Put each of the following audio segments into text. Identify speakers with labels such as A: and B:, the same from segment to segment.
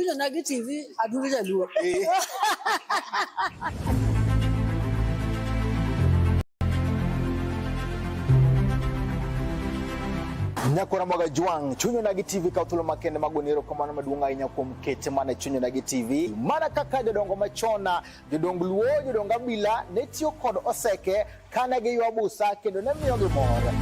A: Chuny Onagi TV, Adundo Jaluo.
B: Nyakora Mwaga Jwang', Chuny Onagi TV kawo thuolo makende mag goni erokamano maduong' ahinya kuom kete mana e Chuny Onagi TV. Mana kaka jodongo machon, jodong Luo, jodong Abila ne tiyo kod oseke kane giywa busa kendo ne miyogi mor.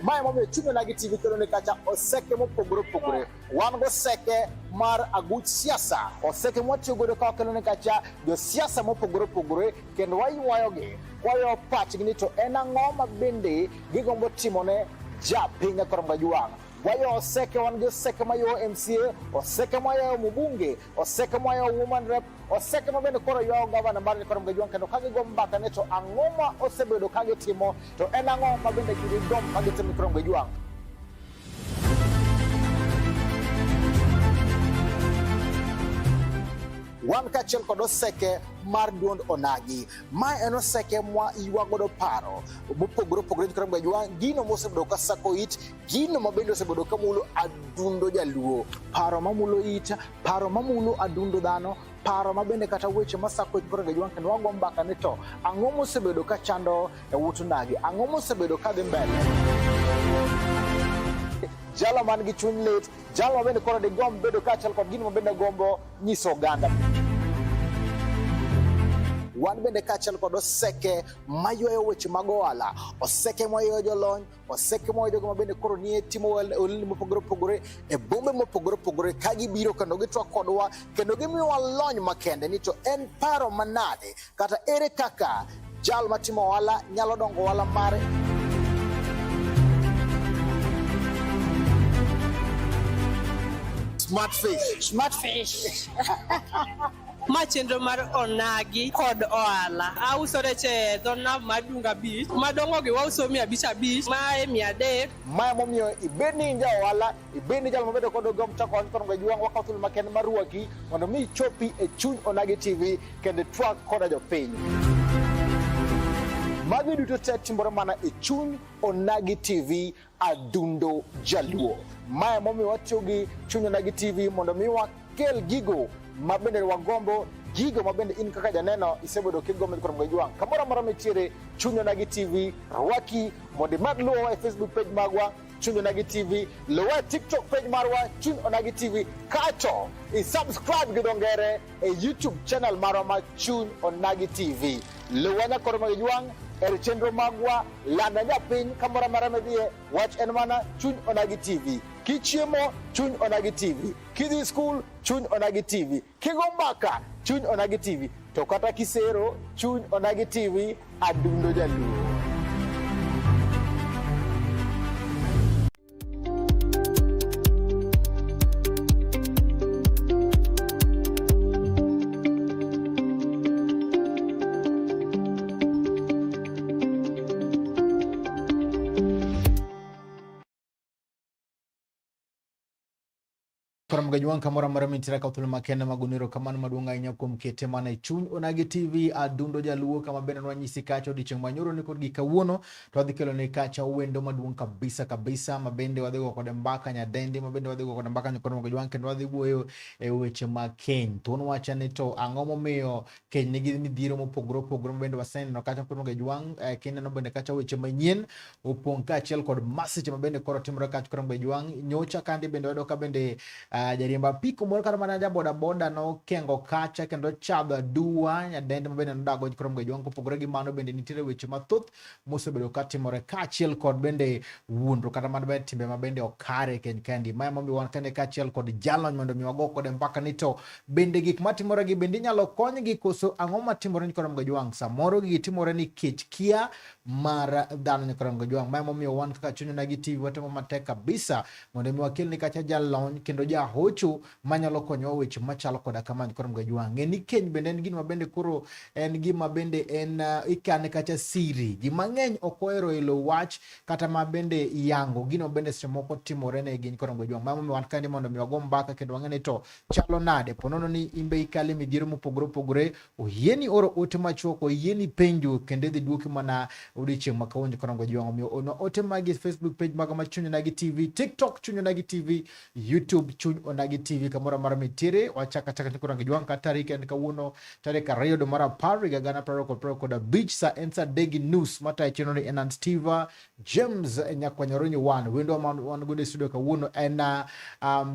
B: Mae momiyo Chuny Onagi TV kelo ni kacha oseke mopogore opogore. Wan goseke mar aguch siasa, oseke mwatiyo godo ka wakelo ni kacha josiasa mopogore opogore kendo waywayogi kwayo pachgi ni to en ang'o ma bende gigombo timone japiny Koro Mgajwang'. Wayo oseke, wan gi oseke mayo MCA, oseke mayo mbunge, oseke mayo woman rep, oseke ma bende koro ywayo gavana mar Koro Mgajwang' kendo ka gigo mbaka ni to ang'o ma osebedo ka gitimo to en ang'o ma bende gigomb ka gitimo Koro Mgajwang'. Wan kaachiel kod oseke mar duond Onagi. Mae en oseke mwa ywa godo paro mopogore opogore koro Mgajwang', gino mosebedo ka sako it, gino ma bende osebedo ka mulo adundo jaluo, paro mamulo it, paro mamulo adundo dhano, paro ma bende kata weche masako it koro Mgajwang' kendo wago mbaka ni to ang'o mosebedo ka chando e ut onagi, ang'o mosebedo ka dhi mbele. Jalo man gi chuny lit, jalo ma bende koro digomb bedo kaachiel kod gino ma bende gombo nyiso oganda. Wan bende kaachiel kod oseke maywayo weche mag ohala, oseke maywayo jolony, oseke maywayo jogo ma bende koro nie timo ohelni mopogore opogore e bombe mopogore opogore ka gibiro kendo gitwak kodwa kendo gimiyowa lony makende ni to en paro manade kata ere kaka jal matimo ohala nyalo dongo ohala mare. Smart fish.
A: Smart fish.
C: Ma chenro mar onagi kod ohala. Auso rech e dho nam mar Dunga Beach. Madongo gi wauso 500 50, mae 300.
B: Mae momiyo ibed ni in ja ohala, ibed ni jal mabedo kod gomb chako ohala kod Mgajwang', wakawo thuolo makende mar rwaki mondo mi ichopi e chuny Onagi TV kendo itwak koda jopiny. Magi duto te timore mana e chuny Onagi TV Adundo Jaluo. Mae momiyo watiyo gi chuny Onagi TV mondo mi wakel gigo ma bende wagombo, gigo ma bende in kaka janeno isebedo kigombo kod Mgajwang'. Kamoro amora mitiere, chuny Onagi TV rwaki mondo imed luwowa e Facebook page magwa Chuny Onagi TV, luwa e TikTok page marwa Chuny Onagi TV, kato i subscribe gi dho ngere e YouTube channel marwa ma Chuny Onagi TV. Luwa nyakoro mag Jwang' e chenro magwa, landa japiny kamoro amora midhiye, wach en mana Chuny Onagi TV. Kichiemo, Chuny Onagi TV. Kidhi skul, Chuny Onagi TV. Kigo mbaka, Chuny Onagi TV. To kata kisero, Chuny Onagi TV, Adundo Jaluo. Koro Mgajwang' kamoro amora mintiere kaw thuolo makende mag gono erokamano maduong' ahinya kuom kete mana e chuny Onagi TV Adundo Jaluo kama bende nwanyisi kacha odiochieng' manyoro ni kod gi kawuono to wadhi kelo ni kacha wendo maduong' kabisa kabisa ma bende wadhi go kode mbaka nyadendi ma bende wadhi go kode mbaka nyakoro Mgajwang' kendo wadhi wuoyo e weche mag keny. Thuon wacha ni to ang'o momiyo keny nigi midhiero mopogore opogore ma bende waseneno kacha koro Mgajwang' eh, kineno bende kacha weche manyien opong' kaachiel kod masiche ma bende koro timore kacha koro Mgajwang' nyocha kandi bende wayudo ka bende uh, jariemb apiko moro kata mana ja boda boda nokengo kacha kendo chadho aduwa nyadendi ma bende nodago koro Mgajwang' kopogore gi mano bende nitiere weche mathoth mosebedo ka timore kaachiel kod bende wuondruok kata mana bende timbe ma bende ok kare e keny kendi. Ma emomiyo wan kende kaachiel kod jalony mondo mi wago kode mbaka ni to bende gik matimore gi bende inyalo konygi koso ang'o matimore ni koro Mgajwang'? Samoro gigi timore nikech kia mar dhano nyakoro Mgajwang'. Ma emomiyo wan kaka Chuny Onagi TV watemo matek kabisa mondo mi wakelni kacha jalony kendo ja jahocho manyalo konyowa weche machalo koda kama koro mgajwa. Ng'e ni keny bende en gima bende koro en gima bende en ikane kacha siri. Ji mang'eny ok ohero elo wach kata ma bende yango gino bende seche moko timore ne gin koro mgajwa. Mano momiyo wan kaendi mondo mi wago mbaka kendo wang'e ni to chalo nade. Po nono ni in be ikale midhiero mopogore opogore, oyieni oro ote machuok, oyieni penjo kendo idhi dwoki mana odiochieng' ma kawuono koro mgajwa. Omiyo ornwa ote magi e Facebook page maga ma Chuny Onagi TV, TikTok Chuny Onagi TV, YouTube Chuny Onagi TV, kamoro amora mitiere. Wachako achaka koro mgajwa ka tarik en kawuono tarik 2 dwe mar 10 higa gana piero ariyo kod piero kod abich, sa en sa adek gi nus. Matayo chenro ni en an Steve James Nyakwanyoronyi wan wendo ma wan godo e studio kawuono en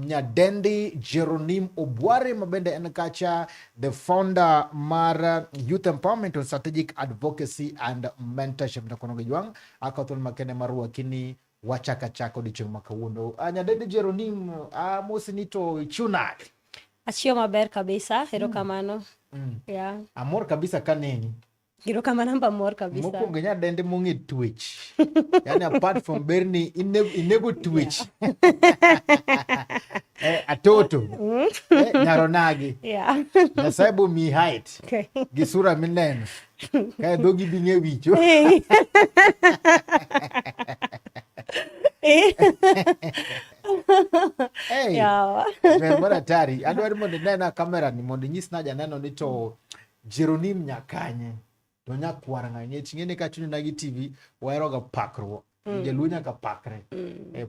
B: Nyadendi Jeronim Obware ma bende en kacha the founder mar Youth Empowerment on Strategic Advocacy and Mentorship. Nakono gi jwang' akawo thuolo makende mar rwaki ni wachaka chaka odiochieng' ma kawuono. Nyadendi Jeronim, amosi ni to ichiw nade?
D: Achiew maber kabisa, erokamano. Yeah.
B: Amor kabisa kaneni.
D: Erokamano amba mor kabisa.
B: Mokwongo nyadendi mong'e twech. Yani apart from berni inego twech. Atoto. Nyaronagi. Nyasaye bo miyi height. Gi sura mineno. Kae dhogi bi ng'e wicho. Hey. Ber mar hatari. Adwaro mondo inena kamera ni mondo inyis na janeno ni to Jeronim nyakanye to nyakwar ng'a nikech ing'e ni ka Chuny Onagi TV waheroga pakruok. Jaluo nyaka pakre.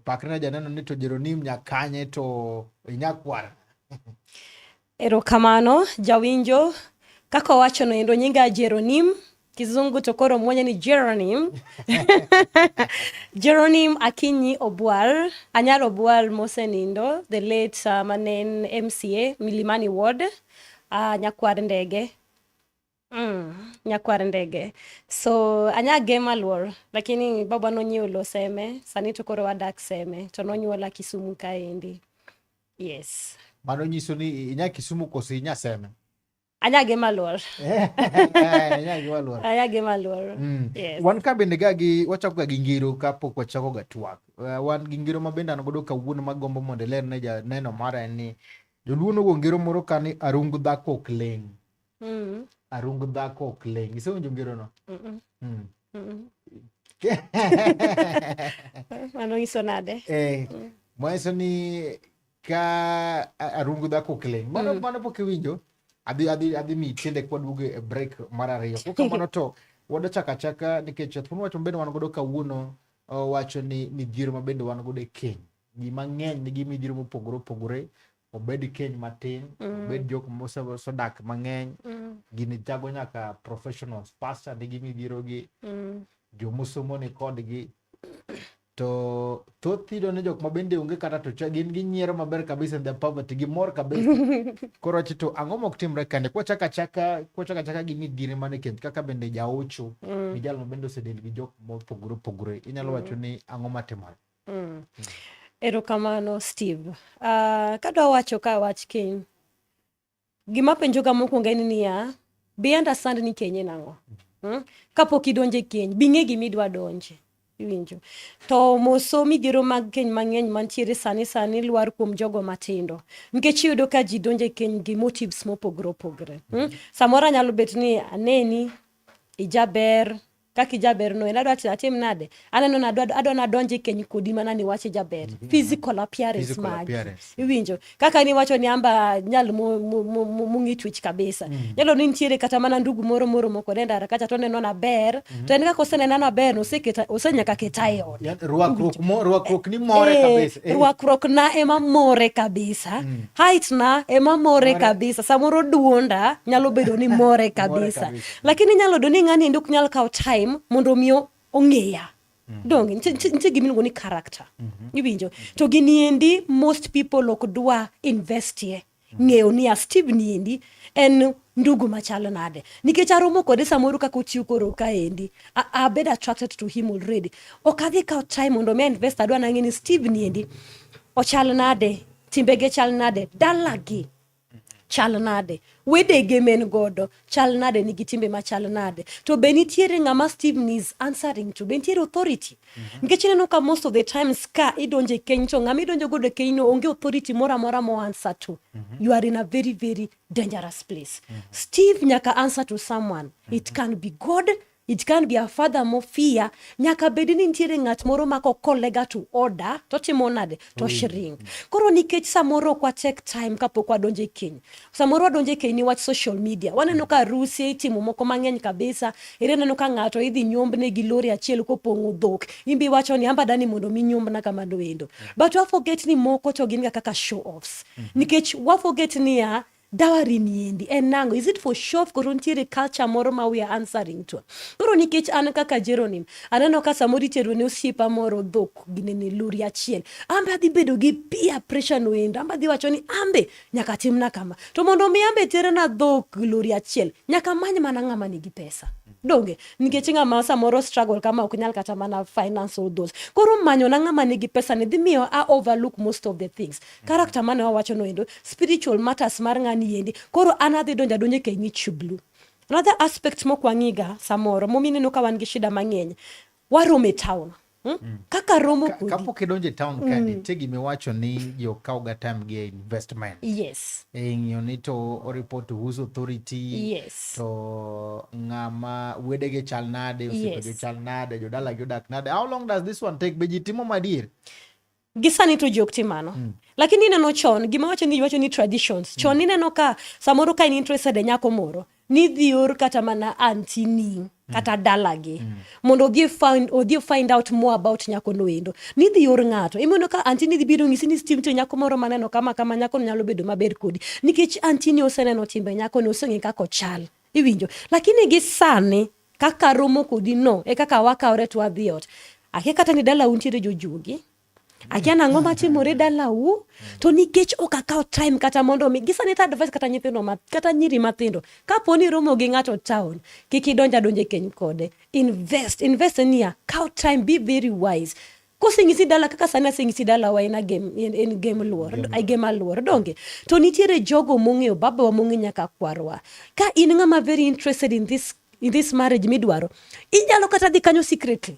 B: Pakre na janeno ni to Jeronim nyakanye to inyakwar.
D: Erokamano jawinjo, kaka owachono endo nyinga Jeronim, kizungu to koro muonye ni Jeronim. Jeronim Akinyi Obwal, anyar Obwal mosenindo, the late mane en MCA Milimani Ward, nyakwar ndege. Nyakwar ndege. So anya gema luor, lakini baba nonyiewo lo Seme, sani to koro wadak Seme, to nonyuola Kisumu kaendi. Yes.
B: Mano nyiso ni inya Kisumu koso inya Seme?
D: Anya gema luor.
B: Inya gema luor.
D: Anya gema luor. Yes.
B: Wan ka bende ga gi wachako ga gi ngero kapok wachako ga twak. Wan gi ngero ma bende an godo kawuono magombo mondo iler ne janeno mara en ni joluo nogo ngero moro ka ni arung dhako ok leng'. Arung dhako ok leng'. Isewinjo ngero no?
D: Mano nyiso nade?
B: Manyiso ni ka arung dhako ok leng'. Mano mano pok iwinjo? Adhi miyi tiende kwaduogo e break mar ariyo. Kok kamano to wadwa chako achaka nikech thuon wach mabende wan godo kawuono wacho ni midhiero ma bende wan godo e keny. Ji mang'eny nigi midhiero mopogore opogore, obed keny matin, obed jok mosedak mang'eny, gini jago nyaka professionals, pastor nigi midhiero gi, jomosomo ni kodgi. To thoth iyudo ni jok ma bende onge kata to gin ginyiero maber kabisa in their poverty, gimor kabisa. Koro wacho to ang'o mok timre kande? Kwachako achaka, kwachako achaka gi midhiero mane keny kaka bende jaocho, gi jal ma bende osedel gi jok mopogore opogore, inyalo wacho ni ang'o matimore?
D: Erokamano Steve. Kadwa wacho ka wach keny, gima penjoga mokwongo en niya, be understand ni keny en ang'o? Kapok idonjo e keny, bi ng'e gima idwa donje. Iwinjo. To moso midhiero mag keny mang'eny mantiere sani sani lwar kuom jogo matindo. Nikech iyudo ka ji donjo e keny gi motives mopogore opogore. Samoro anyalo bet ni aneni, ijaber, kaka ijaber no en adwa atim nade? Aneno ni adwa nadonj e keny kodi mana ni wach ijaber. Physical appearance
B: Physical
D: magi.
B: appearance.
D: Iwinjo. Kaka niwacho ni amba nyal mung'i twech kabisa. Nyalo ni nitiere kata mana ndugu moro moromo kode e ndara kacha to oneno naber. To en kaka osenena naber no osenyaka keta e ode.
B: Yani, rwakruok ni more kabisa.
D: Rwakruok na ema more kabisa. Height na ema more kabisa. Samoro duonda nyalo bedo ni more kabisa.
B: More kabisa.
D: Lakini nyalo bedo ni ng'ani endi ok nyal kawo time mondo mi ong'eya. Donge nitie gima iluongo ni character. Iwinjo. To gini endi most people ok dwa investie. Ng'eyo ni a Steve ni endi en ndugu machalo nade. Nikech aromo kode samoro kaka ochiw koro kaendi. Abed attracted to him already. Ok adhi kawo time mondo mi invest adwa nang'e ni Steve ni endi ochal nade, timbege chal nade, dalagi. chal nade wedege ma en godo chal nade nigi timbe machal nade to be nitiere ng'ama Steve is answering to be nitiere authority nikech ineno ka most of the times ka idonjo e keny to ng'ama idonjo godo e keny no onge authority moro amora mo answer to you are in a very very dangerous place Steve nyaka answer to someone it can be God it can be a father mofia nyaka bed ni nitiere ng'at moro ma kokolega to order to timo nade to shrink koro nikech samoro ok wa take time kapok wadonjo e keny samoro wadonjo e keny niwach social media waneno ka aruse itimo moko mang'eny kabisa ere neno ka ng'ato idhi nyombne gi lori achiel kopong'o dhok imbi iwacho ni amba dani mondo mi nyombna kamano endo but wa forget ni moko to gin ga kaka show offs nikech wa forget niya dowry niendi en nang'o is it for show off koro nitiere culture moro ma we are answering to koro nikech an kaka Jeronim aneno ka samoro itero ne osiepa moro dhok ginene lori achiel ambe adhi bedo gi peer pressure no endo ambe adhi wacho ni ambe nyaka timna kama to mondo mi ambe terna dhok lori achiel nyaka many mana ng'ama nigi pesa donge nikech ng'ama samoro struggle kama ok nyal kata mana finance all those koro manyo na ng'ama nigi pesa ni dhi miyo a overlook most of the things character mane wawacho no endo spiritual matters mar ng'ani yendi koro an adhi donjo adonjo e keny ni chublu another aspect mok wang'iga samoro momiyo ineno ka wan gi shida mang'eny waromo e town hmm? Kaka romo kodi
B: Kapok idonjo e town ka nitie gimiwacho ni ji okaw ga time gi e investment e ng'iyo ni to o report to whose authority to ng'ama wedege chal nade osiepege chal nade jodalagi odak nade how long does this one take be ji timo madier
D: Gi sani to ji ok tim mano lakini ineno chon gima wacho ni wacho ni traditions chon ineno ka samoro ka in interested e nyako moro nidhi or kata mana aunty ni kata dalagi mondo odhi find out more about nyako no endo nidhi or ng'ato imoneno ka aunty ni dhi biro ng'isi ni Steve nitie nyako moro maneno kama kama nyako no nyalo bedo maber kodi nikech aunty ni oseneno timbe nyako ni oseng'e kaka ochal iwinjo lakini gi sani kaka romo kodi no e kaka wakawre to wadhi ot akia kata ni dalau nitiere jojuogi akia nang'o matimore dalau to nikech ok akaw time kata mondo mi gisani to advice kata nyithindo ma, kata nyiri mathindo kapo ni romo gi ng'ato town kik idonj adonja e keny kode invest invest en niya kaw time be very wise koseng'isi dala kaka sani aseng'isi dalawa en agem en gem luor gem aluor donge to nitiere jogo mong'eyo babawa mong'e nyaka kwarwa ka in ng'ama very interested in this marriage midwaro inyalo kata dhi kanyo secretly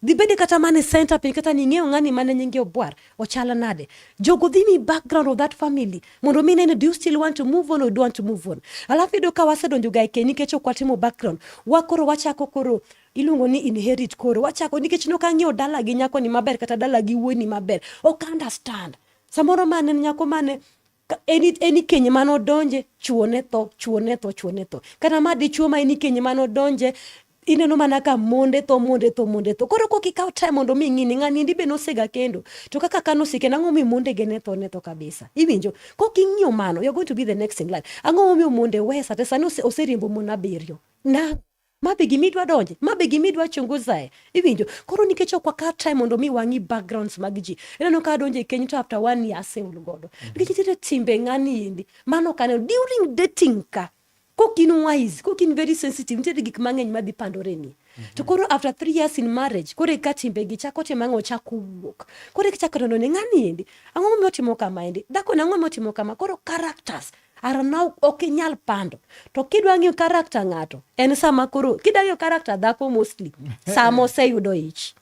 D: dhi bede kata mana e center piny kata ning'eyo ng'ani mane nyinge obwar ochal nade jogo dhi mi background of that family mondo mi nene do you still want to move on or do you want to move on alafu iyudo ka wasedonjo ga e keny nikech ok watimo background wa koro wachako koro iluongo ni inherit koro wachako nikech nok ang'eyo dala gi nyako ni maber kata dala gi wuoyi ni maber ok understand samoro mane en nyako mane eni keny mane odonje chuo ne tho chuo ne tho chuo ne tho kata ma dichuo ma eni keny mane odonje ineno mana ka monde tho monde tho monde tho koro kok ikaw time mondo mi ing'i ni ng'ani endi be nosega kendo to kaka ka nosekendo ang'o momiyo mondege ne tho ne tho kabisa iwinjo kok ing'iyo mano you're going to be the next in line ang'o momiyo monde we sate sani oseriembo mon abiriyo na ma be gimidwa donje ma be gimidwa chunguzae iwinjo koro nikech ok wakaw time mondo mi wang'i backgrounds mag ji ineno ka adonjo e keny to after one year aseol godo nikech nitiere timbe ng'ani endi mano ok aneno during dating ka kok in wise kok in very sensitive nitiere gik mang'eny madhi pandore ni to koro after 3 years in marriage koro eka timbe gi chako timo ang'o chako wuok koro eka chako neno ni ng'ani endi ang'o momiyo otimo kama endi dhako ni ang'o momiyo otimo kama koro characters are now ok inyal pando to kidwa ng'iyo character ng'ato en sama koro kidwa ng'iyo character dhako mostly sama oseyudo ich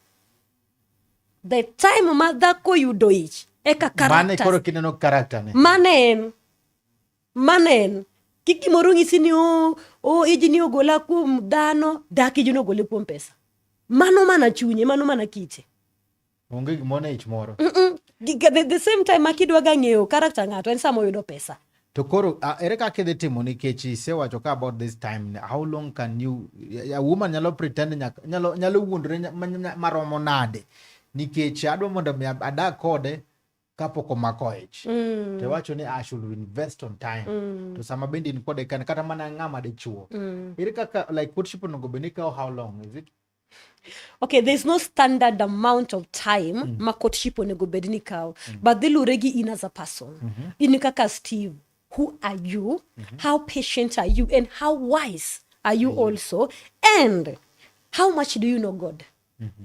D: the time ma dhako yudo ich eka
B: mane
D: characters
B: koro kineno character ne
D: mane en mane en kik gimoro ng'isi ni o ijni ogola kuom dhano dak ijni ogole kuom pesa mano mana chunye mano mana kite
B: onge gimoro e ich moro
D: The same time ma kidwa ga ng'eyo character ng'ato en sama oyudo pesa
B: to koro ere kaka idhi timo nikech isewacho ka about this time how long can you a woman nyalo pretend nyalo wuondore maromo nade nikech adwa mondo mi adag kode kapok omako ich to iwacho ni I should invest on time to sama bende in kode kan kata mana ng'ama dichuo ere kaka like courtship onego bed ni kawo how long is it
D: Okay, there's no standard amount of time ma courtship onego bed ni kawo but dhi lure gi in as a person in kaka Steve who are you how patient are you and how wise are you also and how much do you know God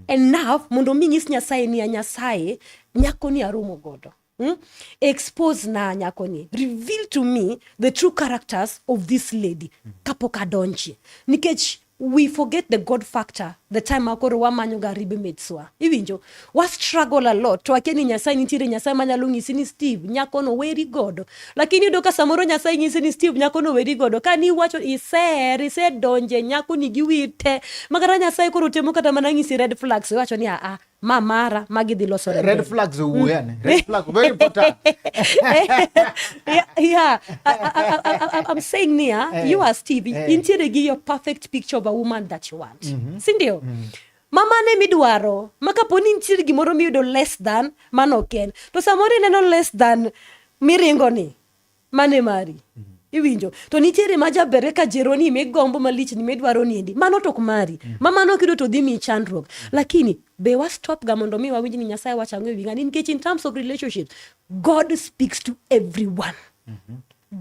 D: enough mondo mi nyis Nyasaye ni ya Nyasaye nyako ni aromo godo Expose na nyakoni, reveal to me the true characters of this lady kapok adonjie, nikech we forget the God factor the time ma koro wamanyo ga rib mates-wa. Iwinjo, wa struggle a lot to akia ni Nyasaye nitiere, Nyasaye manyalo ng'isi ni Steve, nyakono weri godo. Lakini iyudo ka samoro Nyasaye nyisi ni Steve, nyakono weri godo, ka niwacho isehere, isedonje nyakoni gi wiyi te, makata Nyasaye koro temo kata mana ng'isi red flags, iwacho ni aa, ma mara, magi dhi losore
B: Red
D: mbele.
B: flags owuoyo ane. Red flag very important.
D: Yeah. I'm saying niya, you are Steve, intiere gi your perfect picture of a woman that you want. Sindio? Mamane midwaro, ma kapo ni nitiere gimoro miyudo less than, mano ok en. To samoro ineno less than miringo ni, mane mari. Iwinjo? To nitiere ma jaber kaka Jeroni migombo malich ni midwaro ni endi. Mano to ok mari. Ma mano kiyudo to dhi miyi chandruok. Lakini be wa stop ga mondo mi wawinj ni Nyasaye wacho ang'o e wi ng'ani, nikech in terms of relationships, God speaks to everyone.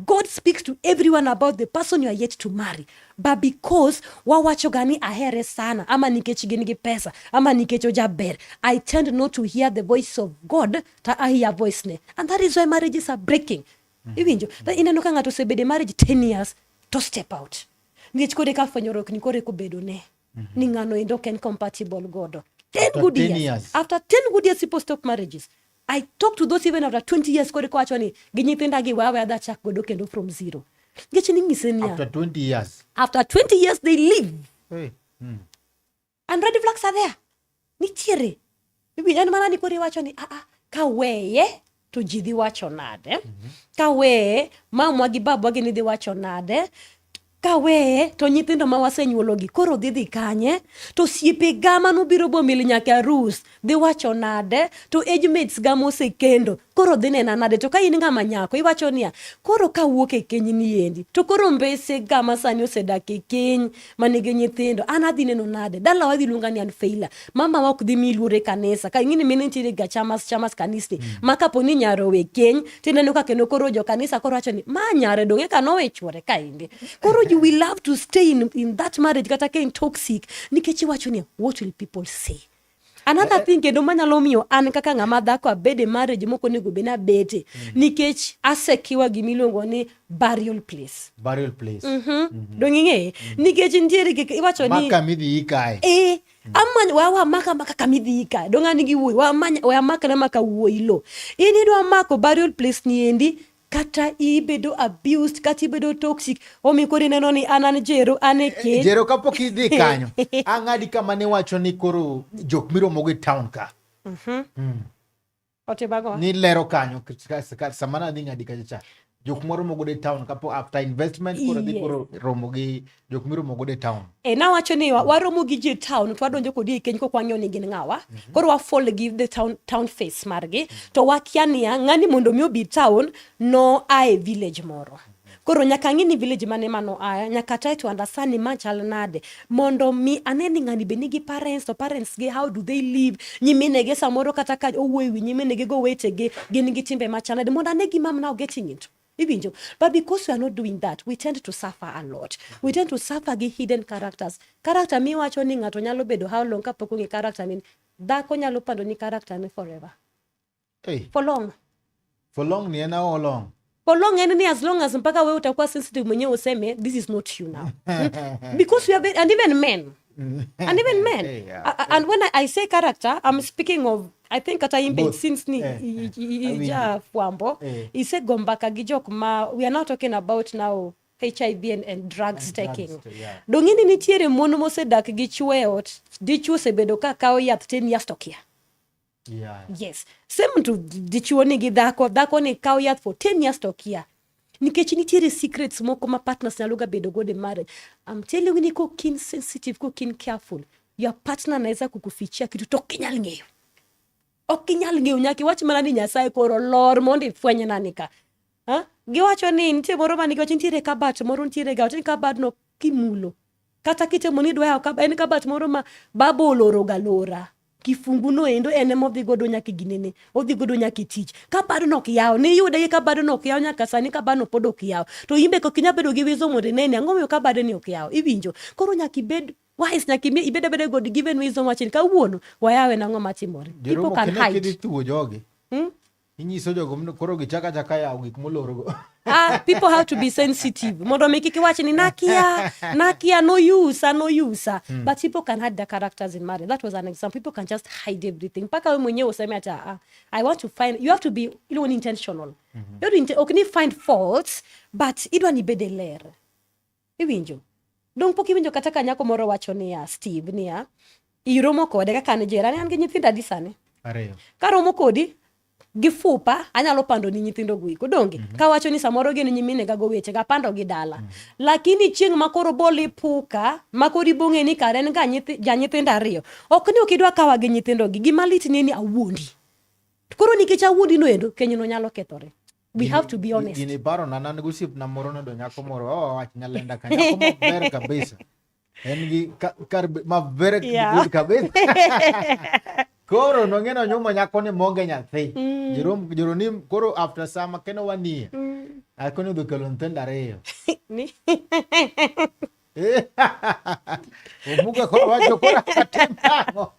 D: God speaks to everyone about the person you are yet to marry. But because wawacho ga ni ahere sana, ama nikech gin gi pesa, ama nikech ojaber, I tend not to hear the voice of God, to I hear voice ne. And that is why marriages are breaking. Iwinjo? Ineno ka ng'ato osebedo e marriage 10 years to step out. Nikech kore ka fwenyruok ni kore kobedo ne. Ni ng'ano endo ok en compatible godo. 10
B: After
D: good
B: 10
D: years.
B: years.
D: After 10 good years people stop marriages. I talk to those even after 20 years kore kowacho ni gi nyithinda gi weya weya dha chak godo kendo from zero. Nikech ning'ise niya,
B: After 20 years.
D: after 20 years they leave.
B: Hey.
D: And red flags are there. Nitiere. Iwinjo, en mana ni koro iwacho ni aa, ka weye to ji dhi wacho nade? Ka weye, mamwa gi babwa gini dhi wacho nade? Ka weye to nyithindo ma wasenyuologi koro dhi dhi kanye? To osiepe ga manobiro bomil nyaka arus dhi wacho nade? To age mates ga mosekendo koro dhi nena nade? To ka in ng'ama nyako iwacho niya, koro kawuok e keny ni endi to koro mbese ga ma sani osedak e keny manigi nyithindo an adhi neno nade? Dalawa dhi luonga ni an failure. Mama wa ok dhi miyi luor e kanisa. Ka ing'e ni mine nitiere ga chamas chamas kanisni. Ma kapo ni nyaro owe keny tineno ka kendo koro jo kanisa koro wacho ni ma nyare dong' eka nowe chuore kaendi. Koro you will love to stay in that marriage kata ka en toxic nikech iwacho ni what will people say? Another thing kendo manyalo miyo an kaka ng'ama dhako abed e marriage mok onego bed ni abete nikech asekiwa gimiluongo ni burial place.
B: Burial place.
D: Dong' ing'eye? Nikech nitiere gik iwacho ni
B: Maka midhi ikae.
D: Amany wa maka maka kamidhi ikae. Dong' an gi wuoyi, wa many wa makna maka wuoyi lo. In idwa mako burial place ni endi kata ibedo abused kata ibedo toxic, omiyo koro ineno ni an an Jero, an e keny.
B: Jero kapok idhi kanyo, ang'adi kama ne wacho ni koro jok miromogo e town ka.
D: Otibago.
B: Ni lero kanyo sama nadhi ng'adi kacha cha. Jok moromo godo e town kapo after investment koro dhi koro romo gi jok miromo godo e town.
D: Nawacho ni waromo gi ji e town to wadonjo kodi e keny kok wang'eyo ni gin ng'awa. Koro wa fall gi the town face margi. To wakia niya, ng'ani mondo mi obi town no a e village moro. Koro nyaka ang'e ni village mane mano aya, nyaka try to understand ni ma chal nade. Mondo mi ane ni ng'ani be nigi parents, to parents gi how do they live, nyiminege samoro kata ka owuoyo ewi nyiminege go wetege, gin gi timbe machal nade, mondo ane gima I'm now getting into. Iwinjo? But because we are not doing that, we tend to suffer a lot. We tend to suffer gi hidden characters. Character miwacho ni ng'ato nyalo bedo how long kapok ong'e character ni, dhako nyalo pando ni character ni forever.
B: Hey.
D: For long.
B: For long ni en how long?
D: For long en ni as long as mpaka wewe utakuwa sensitive mwenyewe useme this is not you now. Because we are very, and even men. And even men.
B: Hey, yeah.
D: And when I say character, I'm speaking of, I think kata imbe
B: Both.
D: since ni ija fwambo, isego mbaka gi jok ma we are now talking about now HIV and drugs
B: And
D: taking.
B: drugs, yeah.
D: Dong'ini nitiere mon mosedak gi chwo e ot, dichwo osebedo ka kawo yath 10 years to kia.
B: Yeah.
D: Yes. Same to dichwo ni gi dhako, dhako ni kawo yath for 10 years to kia. Nikech nitiere secrets moko ma partners nyalo ga bedo godo e marriage. I'm telling you ni kokin sensitive, kokin careful, your partner naweza kukufichia kitu to ok inyal ng'eyo. Ok inyal ng'eyo, nyaka iwach mana ni Nyasaye koro lor mondo ifweny nani ka. Ha? Giwacho ni nitie moro ma nigiwacho nitiere kabat moro nitiere ga, ni kabat no kimulo. Kata kitemo ni idwa yawo en kabat moro ma baba oloro ga lora. Kifungu no endo en ema odhi godo nyaka ginene, odhi godo nyaka e tich. Kabadno ok yaw, niyude gi kabadno ok yaw nyaka sani kabadno pod ok yaw. To in be ok inyal bedo gi wisdom mondo ine ni ang'o momiyo kabadni ok yaw. Iwinjo? Koro nyaka ibed wise, nyaka ibed abeda God given wisdom wachni kawuono wayawe nang'o matimore. People
B: Jeromo
D: can
B: kine
D: hide.
B: kidhi thuwo jogi. Inyiso jogo koro gichaka chaka yawo gik molorgo.
D: Ah, people have to be sensitive mondo mi kik iwach ni nakia nakia no use no use. But people can hide their characters in marriage. That was an example. People can just hide everything mpaka we mwenyewe useme ata ah, I want to find. You have to be intentional. You have to ok ni find faults, but idwa ni bede ler. Iwinjo dong pok iwinjo kata ka nyako moro wacho niya, Steve, niya iromo kode kaka an jera an gi nyithindo adi sani?
B: Ariyo.
D: Karomo kodi gi fupa anyalo pando ni nyithindo go iko donge. Kawacho ni samoro gin nyiminega go weche gapando gi dala. Lakini chieng' ma koro bol ipuka ma koro ibong'e ni kare en ga janyithindo ariyo, ok ni ok idwa kawa gi nyithindo gi. Gima lit ni en ni awuondi. Koro nikech awuondi no endo, kenyno nyalo kethore. We have to be honest.
B: Gini paro na nan gi osiepna moro nodo nyako moro oh wach nyalenda ka nyako maber kabisa. En gi kar ma very good kabisa. Koro nong'e nonyuomo nyako ni monge nyathi. Jerom Jeronim koro after some keno wanie. Akoni odhi kelo nyithindo ariyo.
D: Ni
B: Omuga koro wacho koro atim ang'o?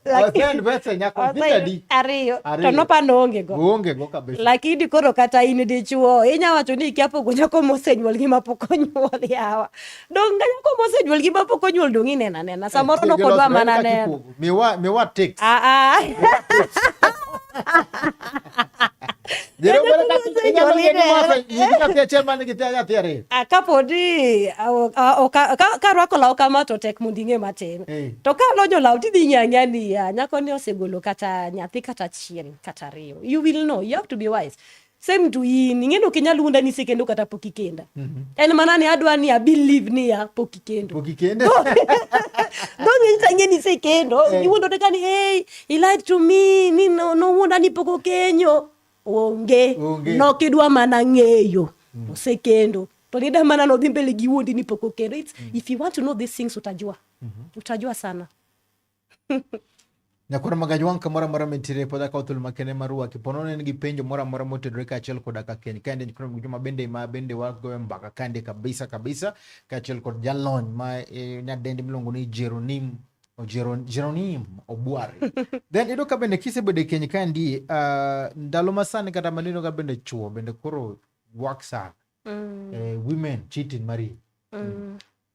B: Osend pesa nyako nyithindo adi?
D: Ariyo. To nopano onge go.
B: Onge go kabisa.
D: Lakini koro kata in dichuo inya wacho ni ikia pogo nyako mosenyuol gi mapok onyuol yawa. Dong' nyako mosenyuol gi mapok onyuol dong' ineno anena. Samoro
B: Eh,
D: nokodwa
B: gilosre
D: mana
B: kaka
D: neno.
B: ipogo. Miwa tips.
D: Ah ah.
B: Jero
D: Nyako
B: bere kaka
D: mosenyuol
B: inyalo ng'e ni
D: ineno.
B: nigi nyathi achiel man gi nyathi ariyo.
D: Ah, kapodi karwako law kama to tek mondo ing'e matin. To ka alonyo law tidhi ng'eyo ang'eya ni ya, nyako ni osegolo kata nyathi kata achiel kata ariyo. You will know. You have to be wise. Same to in. Ing'e ni ok inyal wuonda ni isekendo kata pok ikenda. En mana ni adwa ni a believe ni ya pok ikendo.
B: Pok ikendo.
D: Dong' inyisa ing'e ni isekendo. Iwuondo ka ni hey, he lied to me ni no nowuonda ni pok okenyo. Onge.
B: Onge.
D: Nok idwa mana ng'eyo. Osekendo. To nida mana nodhi mbele gi wuondi ni pok okendo. If you want to know these things utajua. Utajua sana.
B: Nyakwar Magajwang' kamoro amora mintiere pod akawo thuolo makende mar rwaki. Po nono in gi penjo moro amora motenore kaachiel koda ka keny. Kaendi nyakwar Magajwang' ma bende ma bende wagoyo mbaka kaendi kabisa kabisa kaachiel kod jalony ma nyadendi miluongo ni Jeronim Jeronim Obware. Then iyudo ka bende kisebedo e keny kaendi, ndalo masani kata maneno ka bende chuo bende koro work sana. Women cheating mari.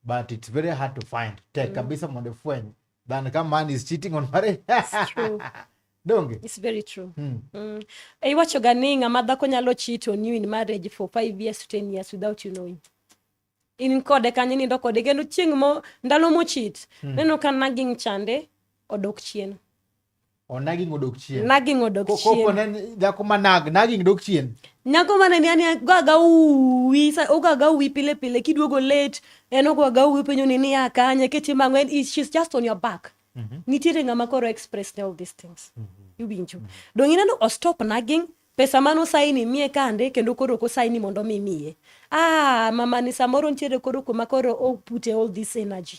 B: But it's very hard to find. Tek kabisa mondo ifweny than ka man is cheating on marriage.
D: It's true.
B: Donge?
D: It's very true. Iwacho ga ni ng'ama dhako nyalo cheat on you in marriage for 5 years to 10 years without you knowing. In kode kanyo nindo kode kendo chieng' mo ndalo mocheat neno ka nagging chande odok chien.
B: O nagging odok chien.
D: Nagging odok
B: Kopo
D: chien.
B: ne dhako ma nagging dok chien.
D: Nyako mane ni ani goga uwi, sa ogoga uwi pile pile kiduogo late, en ogoga uwi penjo ni niya kanye kitimo ang'o, en she's just on your back. Nitiere ng'ama koro express ne all these things. Iwinjo. Dong' ineno o stop nagging, pesa mano saini miye kande kendo koro ok osaini mondo mi miye. Ah, mama ni samoro nitiere koro kuma koro o put all this energy.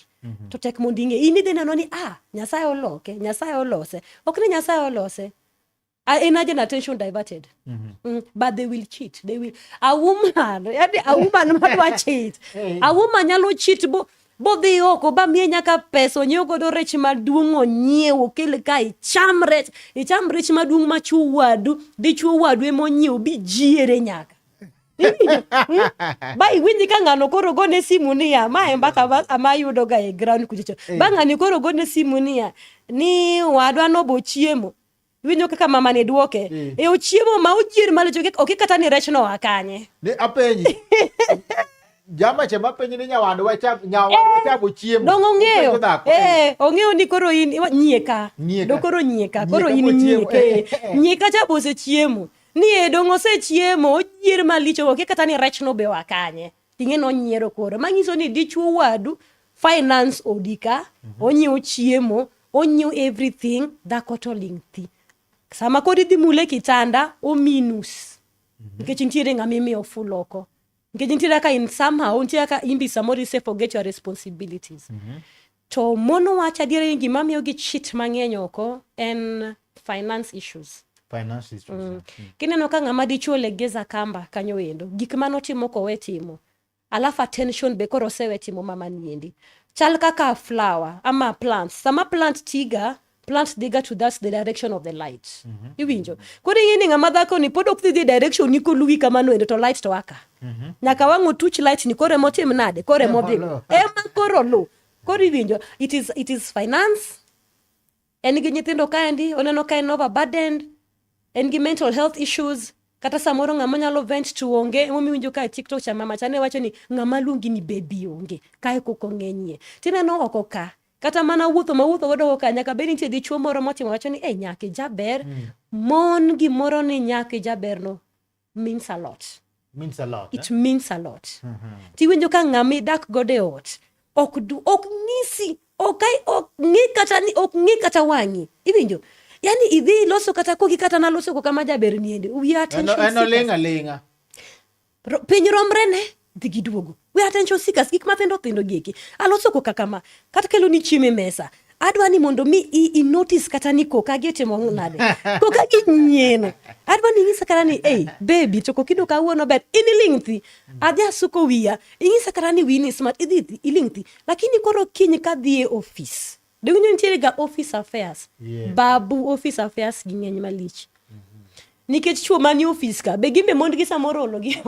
D: To tek mondo ing'e. In idhi neno ni ah, Nyasaye oloke, Nyasaye olose. Ok ni Nyasaye olose. Energy and attention diverted. But they will cheat. They will. A woman, yani a woman madwa cheat. A woman nyalo cheat bo bodhi oko ba miye nyaka pesa onyiew godo rech maduong' onyiew okel ka icham rech, icham rech maduong' ma chuo wadu, dichuo wadu ema onyiew bi jiere nyaka. Iwinjo? Ba iwinji ka ng'ano koro gone simu niya, ma e mbaka ma ayudo ga e ground kuchocho. Ba ng'ani koro gone simu niya, ni wadwa nobo chiemo. Iwinjo kaka mama ni duoke. E ochiemo ma ojier malich ok kata ni rech no oa kanye.
B: Ni apenji. Jama che mapenji ni nyawadwa cha nyawadwa cha chiemo.
D: Dong' ong'eyo.
B: Openjo dhako.
D: Ong'eyo ni koro in nyieka.
B: Nyieka.
D: Dong' koro nyieka, koro
B: Nyieka
D: in
B: mochiemo.
D: nyieke. Nyieka cha bosechiemo. Ni e dong' osechiemo, ojier malich ok kata ni rech no be oa kanye. Ting'e nonyiero koro. Manyiso ni dichuo wadu finance odi ka, onyiewo chiemo, onyiewo everything, dhako to ling' thi. Sama koro idhi mule kitanda, ominus. Nikech nitiere ng'ama imiyo full oko. Nikech nitiere kaka in somehow, nitiere kaka in be samoro ise forget your responsibilities. To mon wacho adiera ni gima miyo gi cheat mang'eny oko en finance issues.
B: Finance issues.
D: Kineno ka ng'ama dichuo legeza kamba kanyo endo, gik manotimo kowe timo. Alafu attention be koro osewe timo mama niendi. Chal kaka flower ama plants. Sama plant tiga, Plant dhiga to that's the direction of the light. Iwinjo? Koro ing'e ni ng'ama dhako ni pod ok dhi dhi e direction ni koluwi kamano endo to light to aka. Nyaka wang' otuch light ni koro emotim nade? Koro emodhi.
B: Ema
D: Ema koro lu. Koro iwinjo, it is finance. En gi nyithindo kaendi, oneno ka en overburdened, en gi mental health issues, kata samoro ng'ama nyalo vent to onge. Emomiyo iwinjo ka e TikTok cha mama cha ne wacho ni ng'ama luongi ni baby onge, kae koko ng'enyie. Tineno oko ka, kata mana wuotho ma wuotho godo oko ka, nyaka bed ni nitie dichuo moro motimo wacho ni, "Eh, nyaki jaber." Mon gimoro ni nyaki jaber no means a lot.
B: Means a lot.
D: It means a lot. Tiwinjo ka ng'ama idak godo e ot ok du ok nyisi ok ai- ok ng'i kata ni ok ng'i kata wang'i. Iwinjo? Yani idhi iloso kata koki kata naloso koka ma jaber niendi. We are attention
B: En
D: seekers.
B: oling' aling'a.
D: Piny romre ne dhi giduogo. We are attention seekers, gik mathindo thindo gieki. Aloso koka kama, kata kelo ni chiemo e mesa. Adwa ni mondo mi i notice kata ni koka gi otimo nade. Koka gi nyien. Adwa ni ing'isa kata ni, "Hey, baby, to kokido kawuono ber." In iling' thi. Adhi asuko wiya. Ing'isa kata ni wiyi ni smart. Idhi thi, iling' thi. Lakini koro kiny kadhi e office. Donge nitiere ga office affairs. Babu office affairs gi ng'eny malich. Nikech chuo manie ofis ka be gin be mondgi samoro olo gi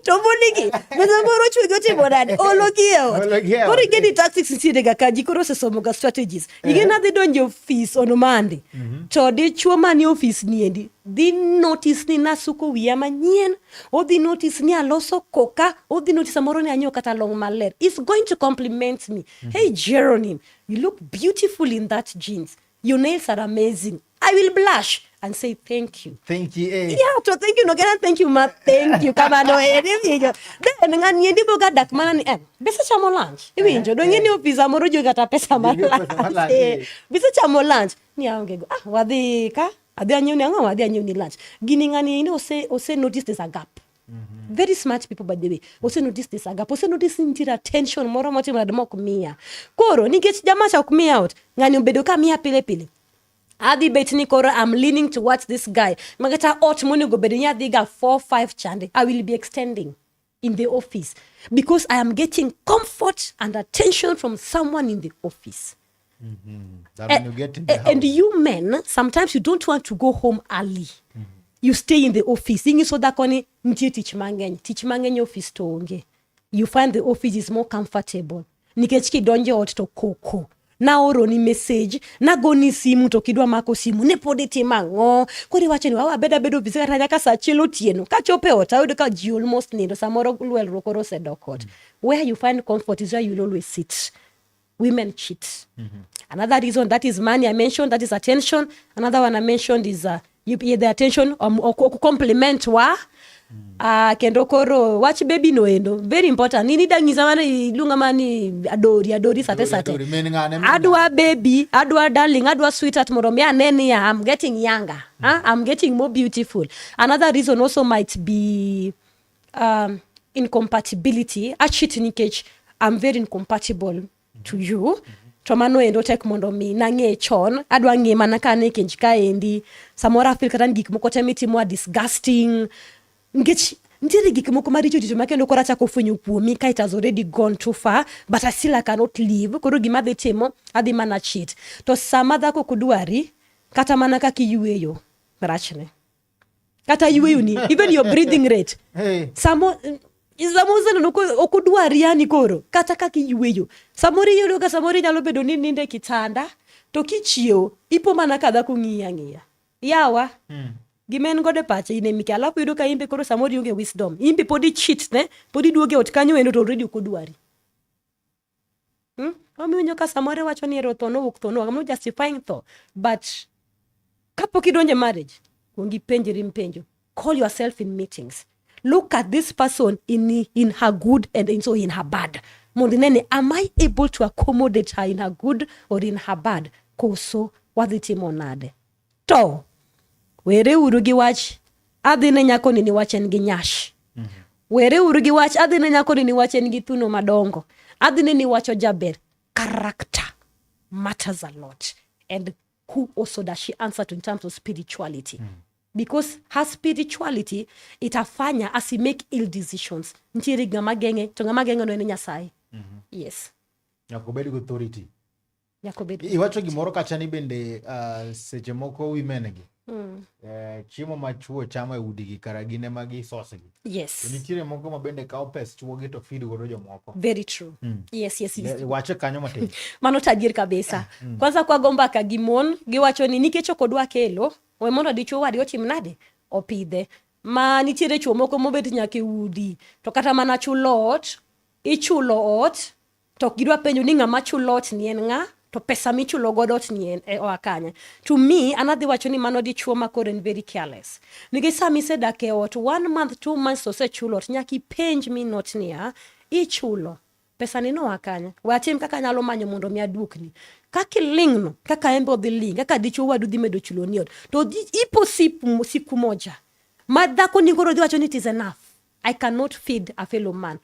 D: to mondgi be samoro chuogi otimo nade olo gi e ot.
B: Olo gi e ot.
D: Koro ing'e ni tactics nitiere ga ka ji koro osesomo ga strategies. Ing'e ni adhi donjo e ofis on Monday to dichuo manie ofis niendi dhi notice ni nasuko wiya manyien, odhi notice ni aloso koka, odhi notice samoro ni anyiewo kata long maler. Is going to compliment me. "Hey Jeronim, you look beautiful in that jeans. Your nails are amazing." I will blush and say thank you.
B: Thank you. Eh.
D: Yeah, to thank you no kena thank you ma thank you kamano eri iwinjo. Then ng'ani endi boga dak mana ni bise chamo lunch. Iwinjo, dong' ni ofis samoro jogi kata pesa mar
B: Jogi pesa mar
D: lunch.
B: lunch, eh.
D: Bise chamo lunch. Ni aonge go. Ah, wadhi ka adhi anyiew ni ang'o adhi anyiew ni lunch. Gini ng'ani endi ose notice there's a gap. Very smart people, by the way. Ose notice there's a gap. Ose notice ni nitiere attention moro motimo nade mok miya. Koro nikech jamaa cha ok miya ot, ng'ani obedo ka miya pile pile. Adhi bet ni koro I'm leaning towards this guy. Makata ot monego bed ni adhi ga 4 5 chande. I will be extending in the office because I am getting comfort and attention from someone in the office.
B: That when you get in the
D: And
B: house.
D: you men, sometimes you don't want to go home early. You stay in the office. Ing'iso dhako ni nitie tich mang'eny. Tich mang'eny e office to onge. You find the office is more comfortable. Nikech kidonjo e ot to koko. Naoroni message, nagoni simu to kidwa mako simu, ne pod itimo ang'o? Koro iwacho ni wawa abed abedo ofis kata nyaka saa achiel otieno. Kachopo e ot ayudo ka ji almost nindo, samoro lwelruok koro osedok ot. Where you find comfort is where you will always sit. Women cheat. Another reason, that is money I mentioned, that is attention. Another one I mentioned is the attention ok compliment wa. Kendo koro wach baby no endo very important. Nini dang'isa mana iluonga mana ni adori adori sate sate.
B: Adori, min ng'ane, min
D: Adwa baby, adwa darling, adwa sweetheart mondo mi ane ni I'm getting younger. Huh? I'm getting more beautiful. Another reason also might be incompatibility. Acheat nikech I'm very incompatible to you. To mano endo tek mondo mi nang'e chon. Adwa ng'e mana ka ane kenj kaendi. Samoro afeel kata ni gik moko te mitimo are disgusting. Nikech nitiere gik moko maricho richo ma kendo koro achako fwenyo kuomi ka it has already gone too far, but I still I cannot leave. Koro gima adhi timo, adhi mana cheat. To sama dhako ok dwari, kata mana kaka iyweyo, rachne. Kata yweyo ni, even your breathing rate.
B: Hey.
D: Samo oseneno ok odwari yani koro, kata kaka iyweyo. Samoro iyudo ka samoro inyalo bedo ni nindo e kitanda, to kichiewo, ipo mana ka dhako ng'iyi ang'iya. Yawa. Gima en godo e pache in emikia. Alafu iyudo ka in be koro samoro ionge wisdom. In be pod i cheat ne, pod iduogo e ot kanyo endo to already ok odwari. Omiyo iwinjo ka samoro iwacho ni ero tho nowuok tho nowuok. I'm not justifying tho. But kapok idonjo e marriage, kuong ipenjri penjo. Call yourself in meetings. Look at this person in her good and also in her bad. Mondo ine ni, am I able to accommodate her in her good or in her bad? Koso wadhi timo nade? To were uru gi wach adhi ne nyakoni ni wach en gi nyash. Were uru gi wach adhi ne nyakoni ni wach en gi thuno madongo. Adhi ne ni wacho jaber. Character matters a lot. And who also does she answer to in terms of spirituality? Because her spirituality itafanya asi make ill decisions. Nitiere ng'ama geng'e, to ng'ama geng'e no en Nyasaye. Yes.
B: Nyaka obed gi authority.
D: Nyaka obed
B: Iwacho gimoro kacha ni bende seche moko women gi chiemo ma chuo chamo e udigi kara gin ema gisosgi.
D: Yes.
B: To nitiere moko ma bende kawo pes chuogi to feed godo jomoko.
D: Very true. Yes.
B: Wache kanyo matin.
D: Mano to adier kabisa. Kwanza kwago mbaka gi mon, giwacho ni nikech ok odwa kelo, we mondo dichuo wadgi otim nade? Opidhe. Ma nitiere chuo moko mobet nyaka e udi, to kata mana chulo ot, ichulo ot, to ok gidwa penjo ni ng'ama chulo ot ni en ng'a, to pesa michulo godo ot ni en oa kanye. To me, an adhi wacho ni mano dichuo ma koro en very careless. Nikech sama isedak e ot, 1 month, 2 months osechulo ot, nyaka ipenj min ot niya, ichulo, pesa ni noa kanye? We atim kaka anyalo manyo mondo mi aduokni. Kaka iling' no, kaka en be odhi ling', kaka dichuo wadu dhi medo chulo ni ot. To ipo siku moja, ma dhako ni koro dhi wacho ni it is enough. I cannot feed a fellow man.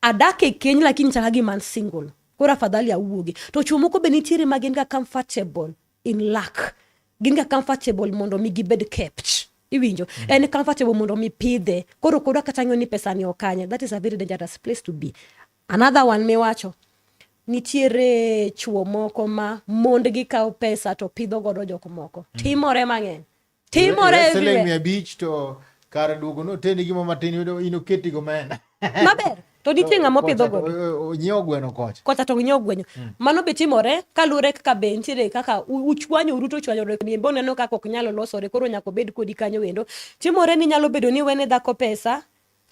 D: Adak e keny lakini chaka gima an single. Koro afadhali awuogi. To chuo moko be nitiere ma gin ga comfortable in lack. Gin ga comfortable mondo mi gibed kept. Iwinjo? En comfortable mondo mi pidhe. Koro kodwa kata ng'eyo ni pesa ni okanye. That is a very dangerous place to be. Another one miwacho. Nitiere chuo moko ma mondgi kawo pesa to pidho godo jok moko. Timore mang'eny. Timore
B: Siling
D: everywhere.
B: 500 to kar duogo noteni gima matin yudo in oketi gomenda.
D: Maber. To nitie ng'ama opidho godo.
B: Onyiewo gweno kocha.
D: Kocha to onyiewo gweno. Mano be timore kaluwore kaka be nitiere kaka uchwanyoru to uchwanyore ni be oneno kaka ok nyal losore koro nyaka obed kodi kanyo endo. Timore ni nyalo bedo ni iwene dhako pesa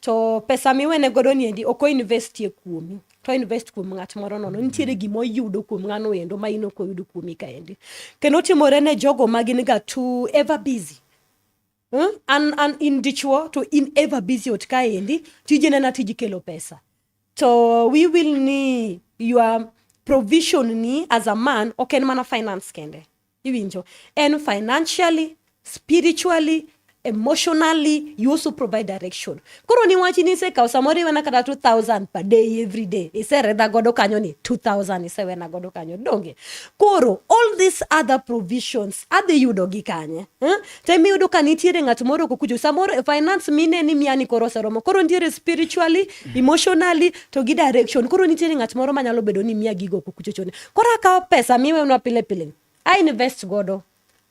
D: to pesa miwene godo ni endi ok o-investie kuomi. To invest kuom ng'at moro nono. Nitiere gima oyudo kuom ng'ano endo ma in ok oyudo kuomi kaendi. Kendo timore ne jogo ma gin ga too ever busy. An in dichuo to in ever busy ot kaendi, tijene na tij kelo pesa. To we will ni your provision ni as a man ok en mana finance kende. Iwinjo? En financially, spiritually, emotionally, you also provide direction. Koro ni wachi ni isekawo samoro iwena kata 2000 per day every day. Iseredha godo kanyo ni 2000 isewena godo kanyo. Donge? Koro all these other provisions adhi yudo gi kanye? Tem iyudo ka nitiere ng'at moro oko kucho. Samoro finance mine ni miya ni koro oseromo. Koro nitiere spiritually, emotionally to gi direction. Koro nitiere ng'at moro manyalo bedo ni miya gigo oko kucho chon. Koro akawo pesa miwenwa pile pile. I invest godo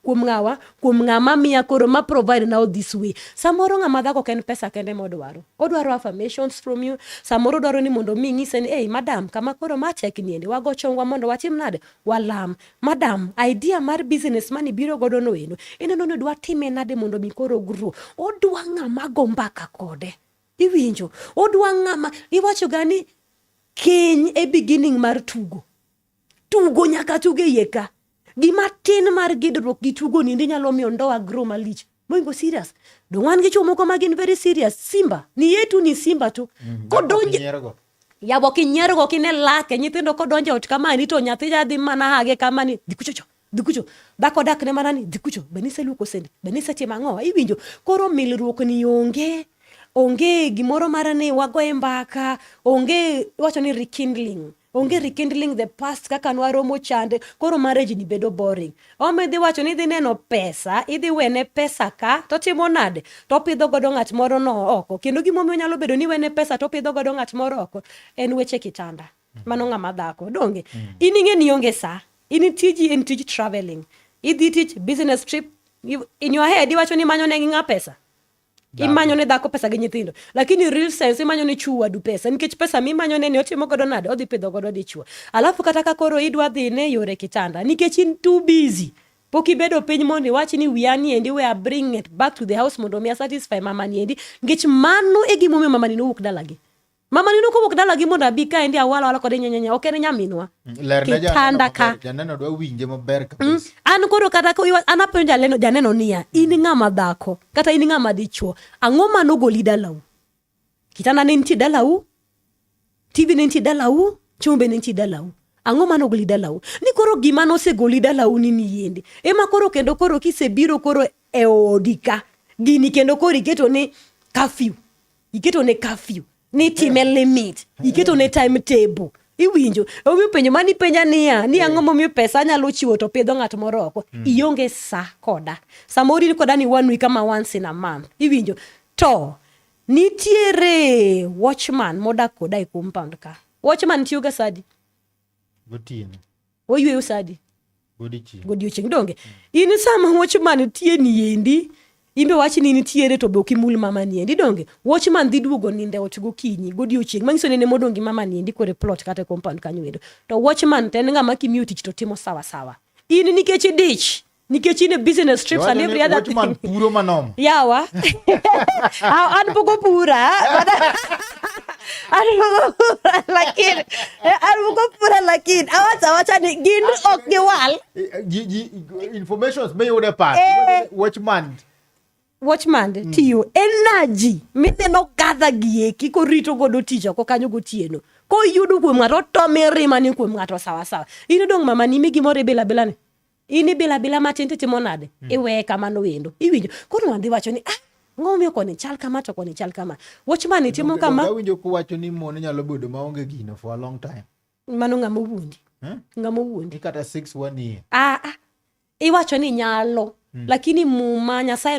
D: kuom ng'awa, kuom ng'ama miya koro ma provide now this way. Samoro ng'ama dhako ok en pesa kende modwaro. Odwaro affirmations from you. Samoro odwaro ni mondo mi ing'ise ni, hey, madam, kama koro ma tek ni endi, wago chongwa mondo watim nade? Walam. Madam, idea mar business mani biro godo no endo. Ineno ni odwa time nade mondo mi koro grow. Odwa ng'ama go mbaka kode. Iwinjo? Odwa ng'ama, iwacho ga ni keny e beginning mar tugo. Tugo nyaka tugo e iye ka. Gima tin mar gidruok gi tugo ni nyalo miyo ndoa grow malich. Moingo serious. Dong wan gi chuo moko ma gin very serious. Simba, ni yetu ni simba tu. Kodonjo Yabo kinyierogo kine lake, nyithindo kodonjo e ot kamani to nyathi jadhi mana hage kamani, dhi kucho cho, dhi kucho. Dhako dak ne mana ni, dhi kucho, be niseluoko sende, be nisetimo ang'o, iwinjo. Koro milruok ni onge, onge gimoro mar ni wagoye mbaka, onge, iwacho ni rekindling. Onge rekindling the past kaka nwaromo chande, koro marriage ni bedo boring. Omiyo idhi wacho ni idhi neno pesa, idhi wene pesa ka, to timo nade? To opidho godo ng'at moro no oko. Kendo gimomiyo nyalo bedo ni iwene pesa to opidho godo ng'at moro oko, en weche kitanda. Mano ng'ama dhako, donge? In ing'e ni ionge sa. In tiji en tij traveling. Idhi tich, business trip, in your head iwacho ni imanyo ne ng'a pesa. Imanyo ne dhako pesa gi nyithindo. Lakini real sense imanyo ne chuo wadu pesa. Nikech pesa mimanyo ne ni otimo godo nade? Odhi pidho godo dichuo. Alafu kata ka koro idwa dhi ne yore kitanda, nikech in too busy. Pok ibedo piny mondo iwach ni wiya ni endi we are bringing it back to the house mondo mi satisfy mama ni endi. Nikech mano e gimomiyo mama ni nowuok dalagi. Mama ni nokowuok dalagi mondo abi ka endi awala wala kode nyenyenye. Ok en nyaminwa.
B: Ler ne
D: Kitanda ka.
B: Janeno dwa winje maber kabisa.
D: An koro kata ko iwa, an apenjo janeno niya, in ng'ama dhako kata in ng'ama dichuo, ang'o ma nogoli dalau? Kitanda ne nitie dalau, TV ne nitie dalau, chiemo be ne nitie dalau. Ang'o ma nogoli dalau? Ni koro gima nosegoli dalau ni ni yende. Ema koro kendo koro kisebiro koro e odi ka, gini kendo koro iketo ni curfew. Iketo ne curfew. Ni time limit. Iketo ne timetable. Iwinjo? Omiyo penjo mani penja niya, ni ang'o momiyo pesa anyalo chiwo to pidho ng'at moro oko. Ionge sa koda. Samoro in koda ni one week ama once in a month. Iwinjo? To nitiere watchman modak koda e compound ka. Watchman tiyo ga sa adi?
B: Gotieno.
D: Oyweyo sa adi?
B: Godiechieng'.
D: Godiechieng' donge? In sama watchman tie ni endi, imbe wach ni nitiere to be ok imul mama ni endi donge? Watchman dhi duogo nindo e ot gokinyi godiechieng' manyiso ni en emodong' gi mama ni endi koro e plot kata e compound kanyo endo. To watchman to en ng'ama kimiyo tich to timo sawa sawa. In nikech idich, nikech in e business trips and every other
B: Watchman
D: thing.
B: puro manoma.
D: Yawa. Ah, an pok opura. An pok opura lakini an pok opura lakini awacho awacha ni gin ok giwal.
B: Ji, ji, informations miyudo e par.
D: Eh.
B: Watchman.
D: Watchman tiyo energy mineno gather gieki korito godo tich oko kanyo gotieno. Koyudo kuom ng'ato oto mirima ni kuom ng'ato sawa sawa. In idong' mama ni imi gimoro ibila bila ni. In ibila bila matin titimo nade? Mm. Iweye kamano endo. Iwinjo. Koro ng'ano dhi wacho ni ah ang'o momiyo koni chal kama to koni chal kama. Watchman timo kama.
B: Awinjo kuwacho ni mon nyalo bedo maonge gino for a long time.
D: Mano ng'ama owuondi.
B: Hmm?
D: Ng'ama owuondi.
B: Ni kata 6 1 year.
D: Ah, ah. Iwacho ni nyalo. Mm. Lakini muma Nyasaye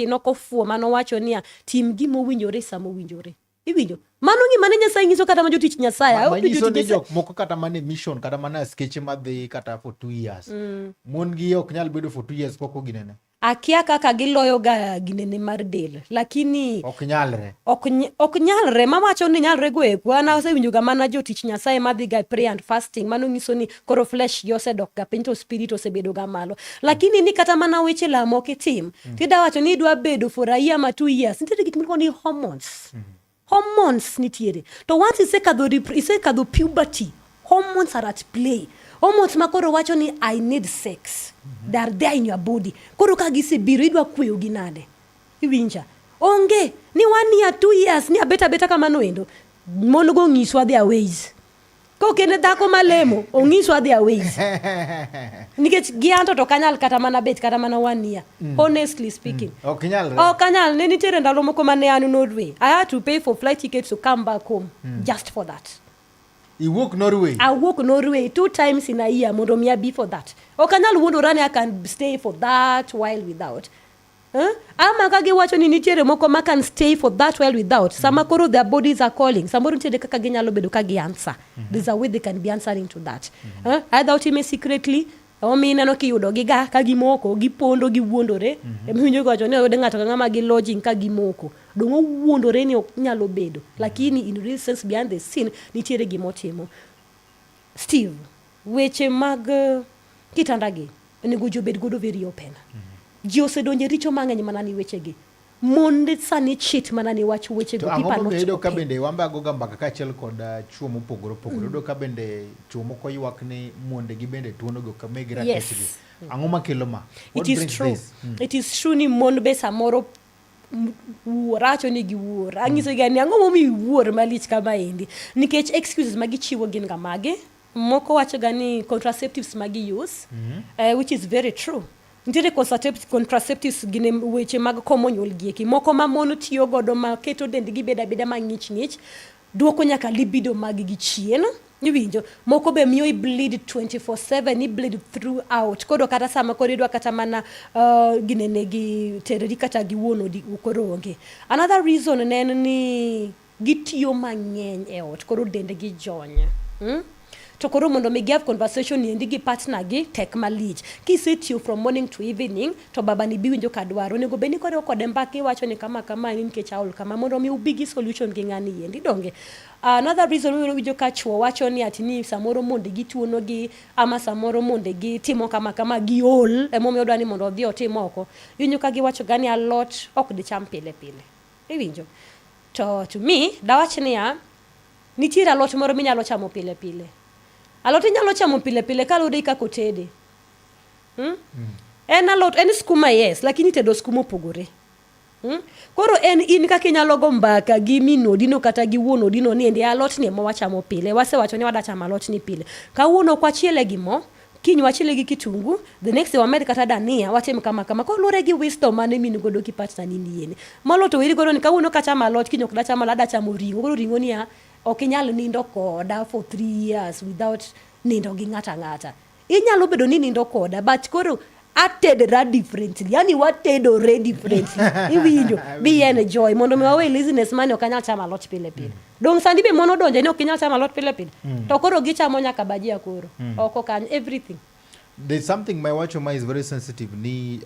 D: nokofuo manowacho niya tim gima owinjore sama owinjore. Iwinjo? Mano gima ne Nyasaye nyiso kata ma jotich Nyasaye.
B: Ma, manyiso ni jok moko kata mana e mission kata mana askeche madhi kata for 2 years. Mm. Mon gi ok nyal bedo for 2 years pok ginene.
D: Akia kaka giloyo ga ginene mar del, lakini
B: ok nyalre.
D: Ok nyalre, mawacho ni nyalre go eko. An asewinjo ga mana jotich Nyasaye madhi ga prayer and fasting, mano nyiso ni koro flesh gi osedok ga piny to spirit osebedo ga malo. Lakini ni kata mana weche lamo ok itim. Mm. Tida wacho ni idwa bedo for a year ma 2 years. Nitiere gik miluongo ni hormones. Mm. Hormones nitiere. To once isekadho isekadho puberty, hormones are at play. Hormones ma koro wacho ni I need sex. Mm -hmm. They are there in your body. Koro ka gisebiro idwa kweyo gi nade? Iwinja? Onge ni 1 year 2 years ni abeta abeta kamano endo. Mon go nyiswa their ways. Kok en dhako malemo, onyiswa their ways. Nikech gi anto to kanyal kata mana bet kata mana 1 year. Mm. Honestly speaking.
B: Mm. Ok nyalre.
D: Ok anyal. Ne nitiere ndalo moko mane an Norway. I had to pay for flight tickets to come back home mm. just for that.
B: Iwuok Norway?
D: Awuok Norway 2 times in a year mondo mi abi for that. Ok anyal wuondora ni I can stay for that while without. Eh? Ama ka giwacho ni nitiere moko ma can stay for that while without. Sama koro their bodies are calling. Samoro nitiere kaka ginyalo bedo ka gi answer. Mm -hmm. There's a way they can be answering to that. Mm -hmm. Eh? Either otime secretly, omi ineno kiyudo gi ga ka gimoko, gipondo, giwuondore. Mm -hmm. Emiwinjo kiwacho ni oyude ng'ato ka ng'ama gi lodging ka gimoko. Dong' owuondore ni ok nyalo bedo. Mm -hmm. Lakini in real sense behind the scene nitiere gimotimo. Steve, weche mag kitanda gi onego ji obed godo very open. Mm -hmm. Ji osedonjo e richo mang'eny mana ni wechegi. Monde sani cheat mana ni wach wechego.
B: To ang'o momiyo iyudo ka bende wambe agoga mbaka kaachiel kod chuo mopogore opogore. Iyudo ka bende chuo moko ywak ni mondegi bende tuonogi ok migi ratichgi.
D: Yes.
B: Ang'o makelo ma? What
D: It is
B: brings
D: true.
B: this? Mm.
D: It is true ni mon be samoro wuor, awacho ni giwuor. Anyiso gi ni ang'o momiyo iwuor malich kama endi? Nikech excuses ma gichiwo gin ga mage? Moko wacho ga ni contraceptives ma gi use, mm -hmm. which is very true. Nitiere contraceptives gin weche mag komo nyuol gieki. Moko ma mon tiyo godo ma keto dendgi bedo abeda mang'ich ng'ich, duoko nyaka libido mag gi chien. Iwinjo? Moko be miyo i bleed 24/7, i bleed throughout. Koro kata sama koro idwa kata mana ginene gi terori kata gi wuon odi koro onge. Another reason ne en ni gitiyo mang'eny e ot, koro dendgi jony. Hmm? To koro mondo mi gi have conversation endi gi partner gi tek malich. Kisetiyo from morning to evening to baba ni biwinjo ka dwaro. Onego bed ni koro kode mbaka iwacho ni kama kama ni nikech aol kama mondo mi ubi gi solution gi ng'ani endi donge. Another reason miwinjo ka chuo wacho ni ati ni samoro monde gi tuono gi ama samoro monde gi timo kama kama giol emomiyo odwa ni mondo odhi otim oko. Iwinjo ka giwacho ga ni alot ok dicham pile pile. Iwinjo? To to me dawach niya nitiere alot moro minyalo chamo pile pile. Alot inyalo chamo pile pile kaluwore gi kaka otede. Hmm? Mm. En alot, en skuma yes, lakini tedo skuma opogore. Hmm? Koro en in kaka inyalo go mbaka gi min odino kata gi wuon odino ni endi alot ni ema wachamo pile. Wasewacho ni wada chamo alot ni pile. Kawuono ok wachiele gi mo, kiny wachiele gi kitungu, the next day wamed kata dania, watim kama kama. Koro luwore gi wisdom mane min godo gi partner ni ni. Molo to weri godo ni kawuono kachamo alot, kiny ok dachamo alot, adachamo ring'o. Koro ring'o niya, ok inyal nindo koda for 3 years without nindo gi ng'ato ang'ata. Inyalo bedo ni nindo koda, but koro atedra differently. Yani watedore differently. Iwinjo? Be enjoy. Mondo mi wawe laziness mani ok anyal chamo alot pile pile. Dong' sani be mon odonje ni ok inyal chamo alot pile pile. To koro gichamo nyaka bajia koro. Oko kanyo, everything.
B: There's something ma iwacho ma is very sensitive ni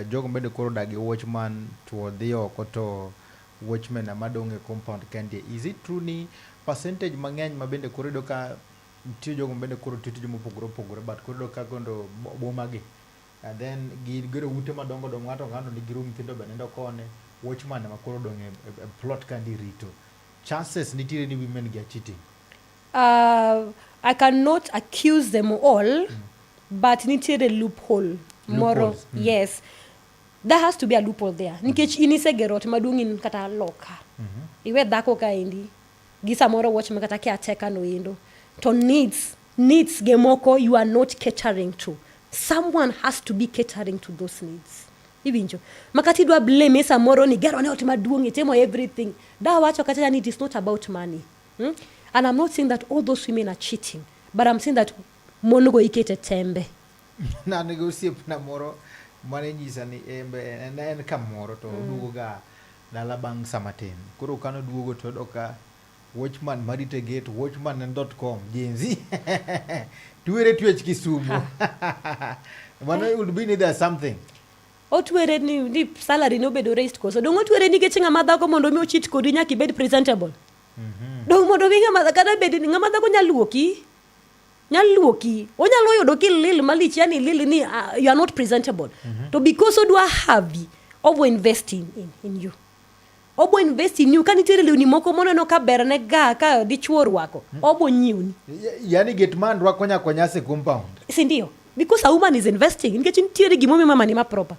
B: jogo bende koro odak gi watchman to dhi oko to watchman ema dong' e compound kende. Is it true ni percentage mang'eny ma bende koro iyudo ka nitie jogo ma bende koro tiyo tije mopogore opogore but koro iyudo ka gondo boma gi and then gigero ute madongo dongo ng'ato ng'ato nigi room nyithindo be nindo koni watchman ema koro odong' e plot kandi rito. Chances nitiere ni women gi are cheating.
D: I cannot accuse them all, but nitiere loophole moro.
B: Loopholes.
D: Yes. There has to be a loophole there. Nikech in isegero ot maduong' in kata loka. Iwe dhako kaendi gi samoro watchman kata caretaker no endo. To needs ge moko you are not catering to. Someone has to be catering to those needs. Iwinjo? Makati idwa blame samoro ni gero ne ot maduong' itimo everything. Da wacho kata ni it is not about money. And I'm not saying that all those women are cheating, but I'm saying that mon go ikete tembe.
B: An gi osiepna moro mane nyisa ni en be en kamoro to oduogo ga dala bang' sa matin. Koro kane oduogo to oyudo ka watchman marite e gate, watchman en dot com, Gen Z. Twere twech Kisumu. Mano would be ni there's something.
D: Otwere ni salary ne obedo raised koso. Dong' otwere nikech ng'ama dhako mondo mi ochit kodi nyaka ibed presentable. Dong' mondo mi ng'ama kata bed ni ng'ama dhako nyalo luoki. Nyalo luoki. Onyalo yudo kilil malich, yani lil ni you are not presentable. To because odwa havi, obo invest in you. Obo invest in you. Ka nitiere lewni moko moneno ka berne ga ka dichuo orwako, obo nyiewni.
B: Yani gate man rwako nyaka nyasi compound.
D: Si ndio? Because a woman is investing. Nikech nitiere gimomiyo mama ni ma proper.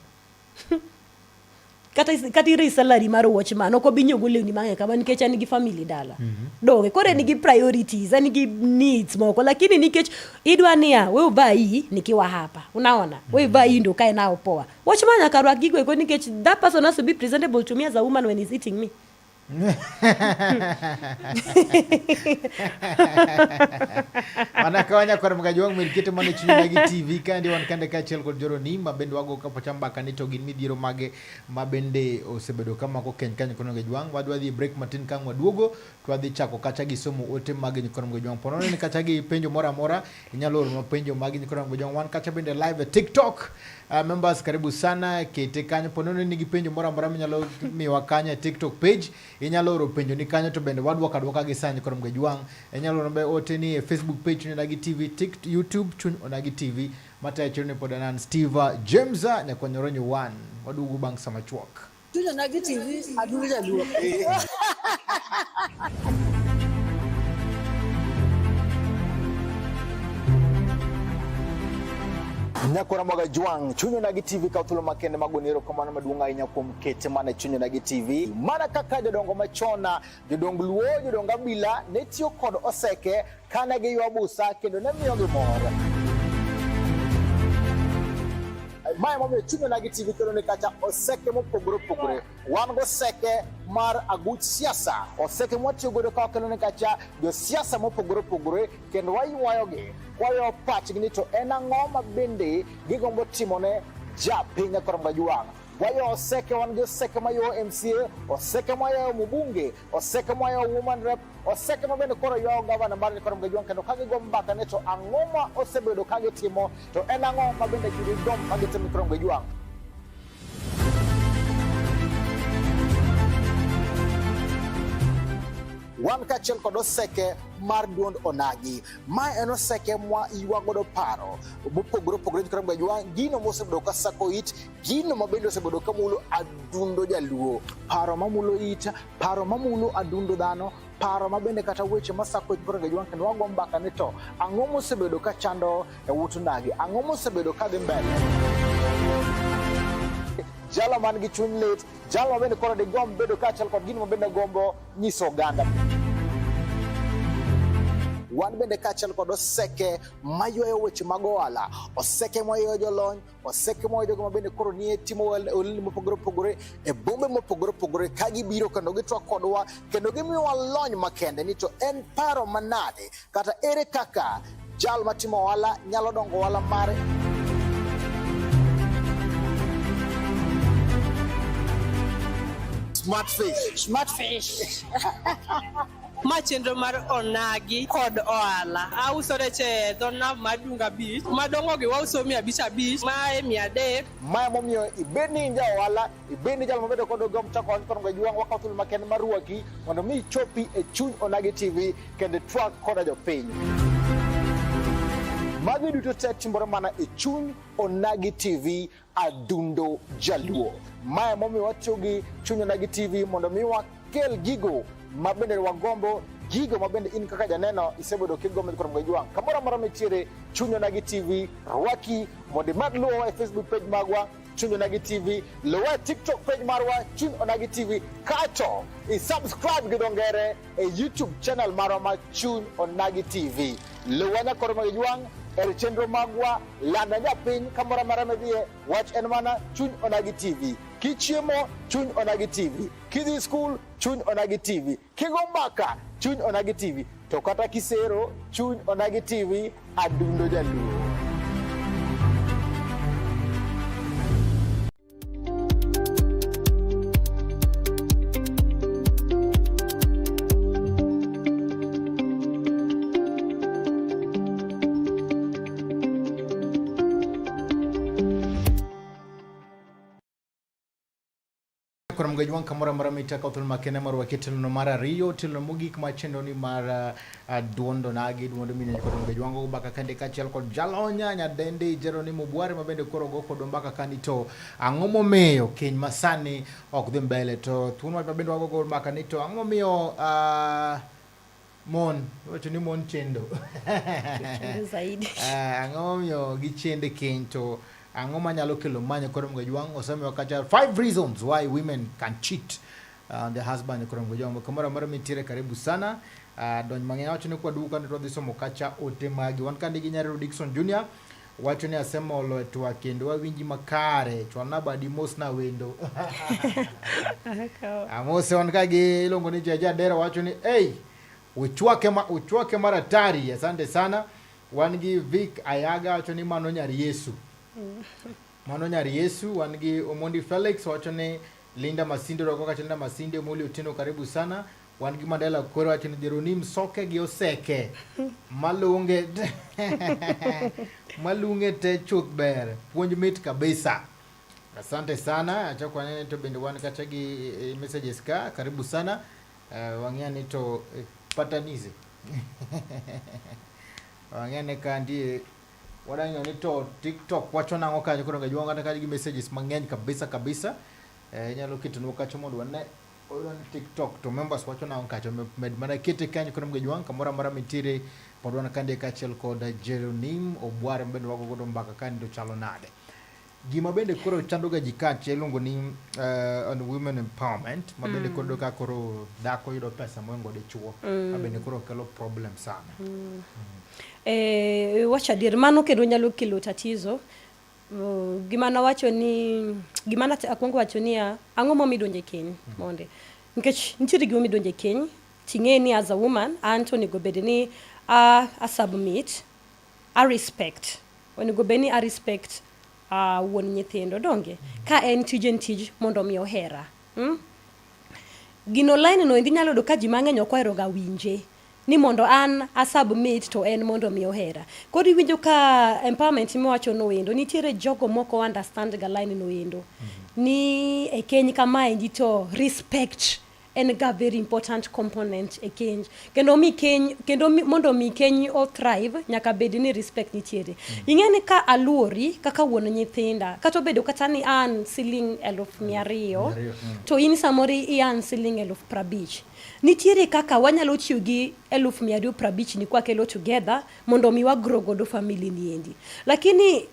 D: Kata iraise salary mar watchman, ok obi nyiewo lewni mang'eny kama nikech en gi family dala. Donge koro en gi priorities, en gi needs moko, lakini nikech idwa niya, we uvaa hii nikiwa hapa. Unaona? We vaa hii ndio ukae nao poa. Watchman nyaka rwak gigo eko nikech that person has to be presentable to me as a woman when he's eating me.
B: Mana ka wanya kod mga juang' mir kete mana e chuny Onagi TV kaendi wan kande kaachiel kod Joroni ma bende wago kapo cham mbaka ni to gin midhiero mage ma bende osebedo ka mako keny kanyo kono Jwang'. Wadwa dhi e break matin ka ang' waduogo to wadhi chako kacha gi somo ote mage nyikwa Ramogi Jwang'. Po nono ni kacha gi penjo moro amora inyalo oro penjo magi nyikwa Ramogi Jwang'. Wan kacha bende live e TikTok. Members karibu sana kete kanyo. Po nono ni gi penjo moro amora minyalo miwa kanyo e TikTok page, inyalo oro penjo ni kanyo to bende wadwoko adwoka gi sani nyikwa Ramogi Jwang'. Inyalo oro be ote ni e Facebook page Chuny Onagi TV, TikTok, YouTube Chuny Onagi TV. Matayo chenro ni pod an Steve James Nyakwanyoro 1. Waduogo bang' sama chuok.
A: Chuny Onagi TV, adundo jaluo.
B: Nyakora Mwaga Jwang', Chuny Onagi TV kawo thuolo makende mag goni erokamano maduong' ahinya kuom kete mana e Chuny Onagi TV. Mana kaka jodongo machon, jodong Luo, jodong Abila ne tiyo kod oseke kane giywa busa kendo ne miyogi mor. Mae momiyo Chuny Onagi TV kelo ni kacha oseke mopogore opogore. Wan goseke mar aguch siasa, oseke mwatiyo godo ka wakelo ni kacha josiasa mopogore opogore kendo waywayogi kwayo pachgi ni to en ang'o ma bende gigombo timone japiny Nyakwar Jwang'. Wayo oseke, wan gi oseke mayo MCA, oseke mayo mbunge, oseke mayo woman rep, oseke ma bende koro ywayo gavana mar Nyakwar Jwang' kendo ka gigo mbaka ni to ang'o ma osebedo ka gitimo to en ang'o ma bende gigomb ka gitimo Nyakwar Jwang'. Wan kaachiel kod oseke mar duond Onagi. Mae en oseke mwa ywa godo paro mopogore opogore Nyakwar Jwang', gino mosebedo ka sako it, gino ma bende osebedo ka mulo adundo jaluo, paro mamulo it, paro mamulo adundo dhano, paro ma bende kata weche masako it Nyakwar Jwang' kendo wago mbaka ni to ang'o mosebedo ka chando e ut Onagi, ang'o mosebedo ka dhi mbele. Jalo man gi chuny lit, jalo ma bende koro digomb bedo kaachiel kod gino ma bende gombo nyiso oganda. Wan bende kaachiel kod oseke maywayo weche mag ohala, oseke maywayo jolony, oseke maywayo jogo ma bende koro nie timo ohelni mopogore opogore e bombe mopogore opogore ka gibiro kendo gitwak kodwa kendo gimiyowa lony makende ni to en paro manade kata ere kaka jal matimo ohala nyalo dongo ohala mare. Smart fish.
A: Smart fish.
C: Ma chenro mar onagi kod ohala. Auso rech e dho nam mar Dunga Beach. Madongo gi wauso 500 50, mae 300.
B: Ma emomiyo ibed ni in ja ohala, ibed ni jal mabedo kod ogom chako wach kod Jwang' wakawo thuolo makende mar rwaki mondo mi ichopi e chuny Onagi TV kendo itwak koda jopiny. Magi duto te timore mana e chuny Onagi TV Adundo Jaluo. Mae momiyo watiyo gi Chuny Onagi TV mondo mi wakel gigo ma bende wagombo, gigo ma bende in kaka janeno isebedo kigombo kod Mgajwang'. Kamoro amora mitiere, Chuny Onagi TV rwaki mondo imed luwowa e Facebook page magwa Chuny Onagi TV, luwa e TikTok page marwa Chuny Onagi TV, kato i subscribe gi dho ngere e YouTube channel marwa ma Chuny Onagi TV. Luwa nyakoro mag Jwang' e chenro magwa, landa japiny kamoro amora midhiye, wach en mana Chuny Onagi TV. Kichiemo, Chuny Onagi TV. Kidhi skul, Chuny Onagi TV. Kigo mbaka, Chuny Onagi TV. To kata kisero, Chuny Onagi TV, adundo jaluo. Koro mgajwang' kamoro amora mitaka thuolo makende mar wake tielo mar ariyo tielo mogik mar chenro ni mar uh, duond onagi duond minenyo kod mgajwang' go mbaka kande kaachiel kod jalonya nyadendi Jeronim Obware ma bende koro go kodwa mbaka kani to ang'o momiyo keny masani ok dhi mbele to thuon wach ma bende wago go mbaka ni to ang'o momiyo uh, mon iwacho ni mon chendo
D: Chendo zaidi.
B: Eh, ang'o momiyo gichendo e keny to ang'o manyalo kelo manyo koro mgajwang' osemiwa kacha five reasons why women can cheat on their husband koro mgajwang' kamoro amora mintiere karibu sana uh, donj mang'eny wacho ni kwaduogo kane to wadhi somo kacha ote magi wan kande gi Nyarero Dickson Junior wacho ni asemolo e twak kendo wawinji makare chwalna badi mosna wendo Amose wan ka gi iluongo ni Jaja Dera wacho ni ei uchwake ma, uchwake mar hatari. Asante sana. Wan gi Vic Ayaga wacho ni mano nyar Yesu. Mano nyar Yesu. Wan gi Omondi Felix wacho ni Linda Masinde rwako kacha Linda Masinde Omoli Otieno karibu sana. Wan gi Mandela Kore wacho ni Jeronim soke gi oseke malunge malunge te chuth ber. Puonj mit kabisa. Asante sana. Achako wanene to bende wan kacha gi eh, messages ka. Karibu sana. Uh, wang'e ni to eh, patanize. Wang'e ni ka ndie wadanyo ni to TikTok wacho nang'o kanyo koro ng'e kata ka gi messages mang'eny kabisa kabisa. Eh, inyalo ketonwa kacha mondo wane oyudo ni TikTok to members wacho nang'o kacha med mana kete kanyo koro ng'e jwang' kamoro amora mintiere pod wan kande kaachiel kod Jeronim Obware mabende wago godo mbaka ka ni to chalo nade. Gima bende koro chandoga ji kacha iluongo ni on women empowerment ma bende koro ka koro dhako yudo pesa moingo dichuo ma bende koro kelo problem sana.
D: Eh, wacho adier mano kendo nyalo kelo tatizo. Gima nawacho ni gima nat- akwongo wacho niya ang'o momiyo idonjo e keny monde nikech nitiere gima omiyo idonjo e keny ting'e ni as a woman an to onego bed ni a, a submit a respect onego bed ni a respect uh, wuon nyithindo donge ka en tij en tij mondo mi ohera mm? Gino line no endi inyalo yudo ka ji mang'eny ok ohero ga winje ni mondo an a submit to en mondo mi ohera. Koro iwinjo ka empowerment miwacho no endo nitiere jogo mok o understand ga line no endo ni e keny kamaendi to respect en ga very important component e keny kendo mi keny kendo mi, mondo mi keny o thrive nyaka bed ni respect nitiere. Ing'e ni ka aluori kaka wuon nyithinda kata obedo kata ni an siling 200,000 to in samoro ian siling 50,000 nitiere kaka wanyalo tiyo gi 250,000 ni kwakelo together mondo mi wa grow godo family ni endi. Lakini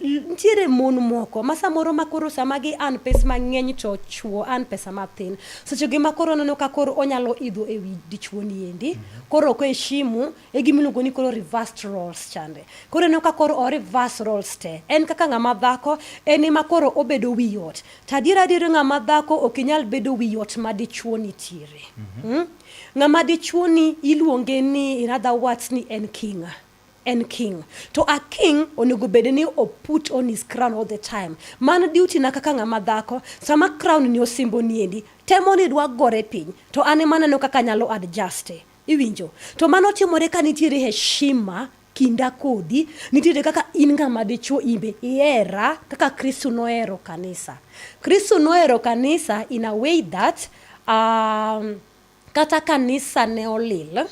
D: nitiere mon moko ma samoro ma koro sama gi earn pes mang'eny to chuo earn pesa mathin seche gi ma koro neno ka koro onyalo idho e wi dichuo ni endi koro ok heshimu e gima iluongo ni koro reversed roles chande koro ineno ka koro o reverse roles te en kaka ng'ama dhako en ema koro obedo wi ot to adier adier ng'ama dhako ok inyal bedo wi ot ma dichuo nitiere. Ng'ama dichuo ni iluonge ni in other words ni en king en king to a king onego bed ni o put on his crown all the time. Mano duty na kaka ng'ama dhako sama crown ni osimbo niendi temo ni dwa gore piny to an ema aneno kaka anyalo adjust iwinjo to mano timore ka nitiere heshima kinda kodi nitiere kaka in ng'ama dichuo imbe ihera kaka kristo nohero kanisa kristo nohero kanisa in a way that kata kanisa ne olil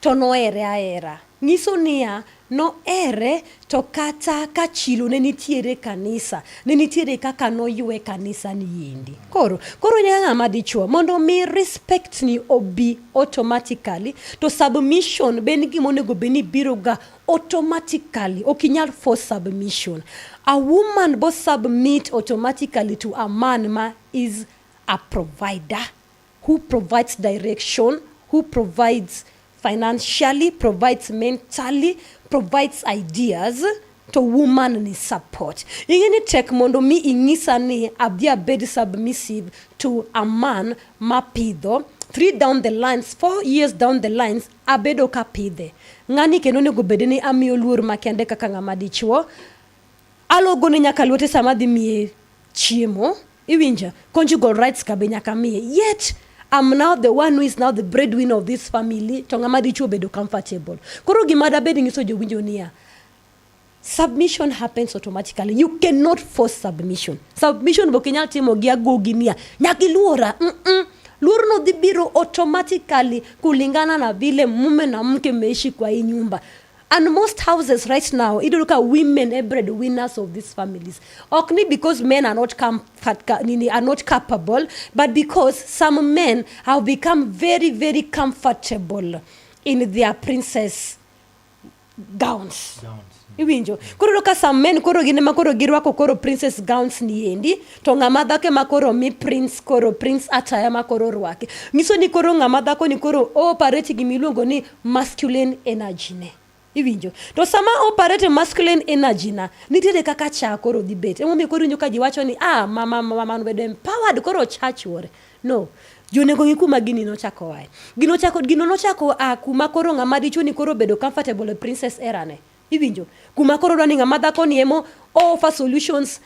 D: to nohere ahera. Nyiso niya, nohere to kata ka chilo ne nitiere kanisa, ne nitiere kaka noywe kanisa ni endi. Koro, koro in kaka ng'ama dichuo, mondo mi respect ni obi automatically, to submission be en gima onego bed ni biro ga automatically. Ok inyal force submission. A woman bo submit automatically to a man ma is a provider. who provides direction, who provides financially, provides mentally, provides ideas to woman ni support. Ing'e ni tek mondo mi ing'isa ni adhi abed submissive to a man mapidho three down the lines, 4 years down the lines abedo kapidhe. Ng'ani kendo onego bed ni amiyo luor makende kaka ng'ama dichuo. Alogone nyaka lwete sama adhi miye chiemo. Iwinja? Conjugal rights ka be nyaka miye. Yet, I'm now the one who is now the breadwinner of this family to ng'ama dichuo bedo comfortable. Koro gima dabed nyiso jowinjo niya, submission happens automatically. You cannot force submission. Submission bok inyal timo gi agogi niya, nyaka iluora. Luor no dhi biro automatically kulingana na vile mume na mke mmeishi kwa hii nyumba. And most houses right now, iyudo ka women e breadwinners of these families. Ok ni because men are not comfort, nini, are not capable, but because some men have become very, very comfortable in their princess gowns. Iwinjo? Koro iyudo ka some men koro gin ema koro girwako koro princess gowns ni endi, to ng'ama dhako ema koro mi prince koro prince attire ma koro rwake. Nyiso ni koro ng'ama dhako ni koro o operate gimiluongo ni masculine energy ne. Iwinjo? To sama operate masculine energy na, nitiere kaka cha koro dhi bet. Emomiyo koro iwinjo ka ji wacho ni ah, mama mama obedo empowered koro ocha chuore. No. Ji onego ng'i kuma gini nochako ae. Gino chako gino nochako a kuma koro ng'ama dichuo ni koro obedo comfortable e princess era ne. Iwinjo? Kuma koro odwa ni ng'ama dhako ni emo offer solutions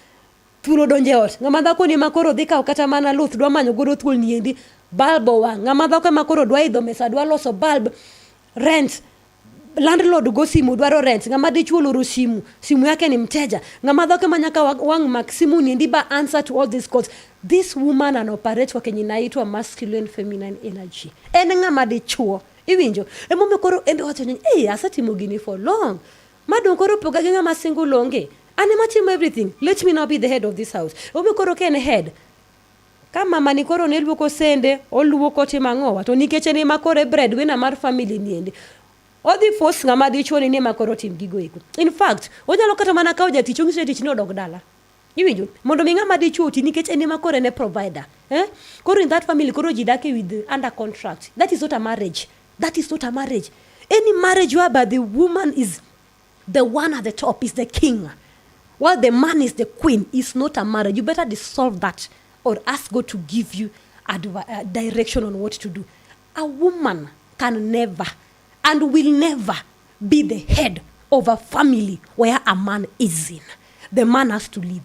D: thuol odonjo e ot. Ng'ama dhako ni ema koro dhi kawo kata mana luth dwa manyo godo thuol ni endi. Bulb owang'. Ng'ama dhako ema koro dwa idho mesa dwa loso bulb. Rent. Landlord go simu dwaro rent. Ng'ama dichuo oloro simu. Simu yake ni mteja. Ng'ama dhako ema nyaka wang' mak simu ni endi ba answer to all these calls. This woman an operate kwa kenye inaitwa masculine feminine energy. En ng'ama dichuo. Iwinjo? Emomiyo koro en be owacho ni, "Ei, asetimo gini for long. Ma dong koro poga gi ng'ama single onge. An ema timo everything. Let me now be the head of this house." Emomiyo koro ka en head, ka mama ni koro ne luoko sende, oluoko timo ang'owa, to nikech en ema koro e breadwinner mar family ni endi, odhi force ng'ama dichuo ni ema koro otim gigo eko. In fact, onyalo kata mana kawo jatich, onyiso jatich ni odog dala. Iwinjo? Mondo mi ng'ama dichuo oti nikech en ema koro en e provider. Eh? Koro in that family koro ji dak with under contract. That is not a marriage. That is not a marriage. Any marriage whereby the woman is the one at the top, is the king, while the man is the queen, is not a marriage. You better dissolve that or ask God to give you direction on what to do. A woman can never and will never be the head of a family where a man is in. The man has to leave.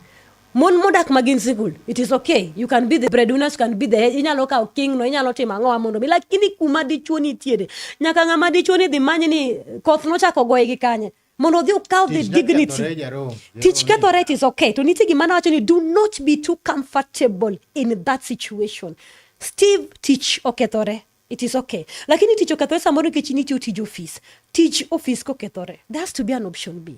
D: Mon modak ma gin single, it is okay. You can be the breadwinners, you can be the head. Inyalo kawo king no, inyalo timo ang'owa mondo mi. Lakini kuma dichuo nitiere, nyaka ng'ama dichuo ni dhi many ni koth nochako goye gi kanye. Mondo odhi okaw the
B: Tich
D: dignity.
B: kethore, Jerome.
D: Tich kethore, it is okay. To nitie gima nawacho ni do not be too comfortable in that situation. Steve, tich okethore. It is okay. Lakini tich okethore samoro nikech nitiyo tij office. Tij office kokethore, there has to be an option B.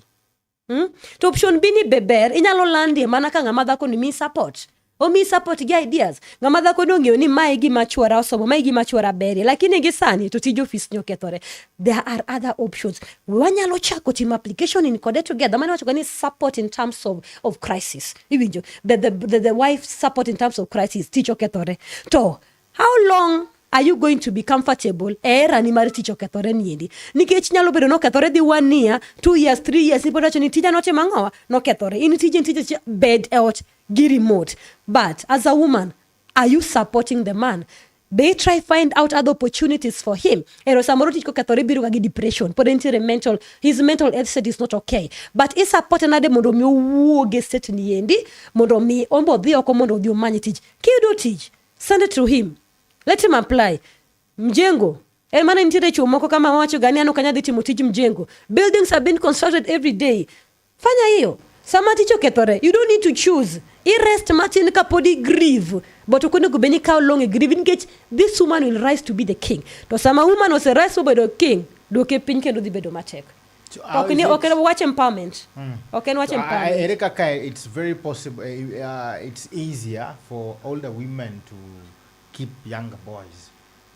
D: To option B ni be ber, inyalo landie mana ka ng'ama dhako ni mi support. Omi support gi ideas. Ng'ama dhako ni ong'eyo ni mae gima chuora osomo, mae gima chuora berie. Lakini gi sani to tij office ni okethore. There are other options. Wanyalo chako timo application in kode together. Mano wacho ni support in terms of crisis. Iwinjo? The wife support in terms of crisis. Tich okethore. To how long are you going to be comfortable e era ni mar tich okethore niendi? Nikech nyalo bedo nokethore dhi 1 year, 2 years, 3 years, nipod wacho ni tija notimo ang'owa? Nokethore. In tije tije bed e ot gi remote. But as a woman, are you supporting the man? Be try find out other opportunities for him. Ero samoro tich kokethore biro ga gi depression. Pod entiere mental, his mental health state is not okay. But i support nade mondo mi owuog e state ni endi, mondo mi ombo odhi oko mondo odhi omany tich. Kiyudo tich, Send it to him. Let him apply. Mjengo. En mana nitiere chuo moko kama wacho gani an ok anyal dhi timo tij mjengo. Buildings have been constructed every day. Fanya hiyo. Sama tich okethore, you don't need to choose. I-rest matin kapod i grieve. But ok onego bed ni ikawo long e grieve nikech this woman will rise to be the king. To sama woman ose rise mobedo king, duoke piny kendo dhi bedo matek.
B: So how
D: Ok
B: is
D: ni
B: it-
D: ok en wach empowerment. Ok en wach
B: So,
D: empowerment.
B: ere kaka it's very possible, it's easier for older women to keep younger boys.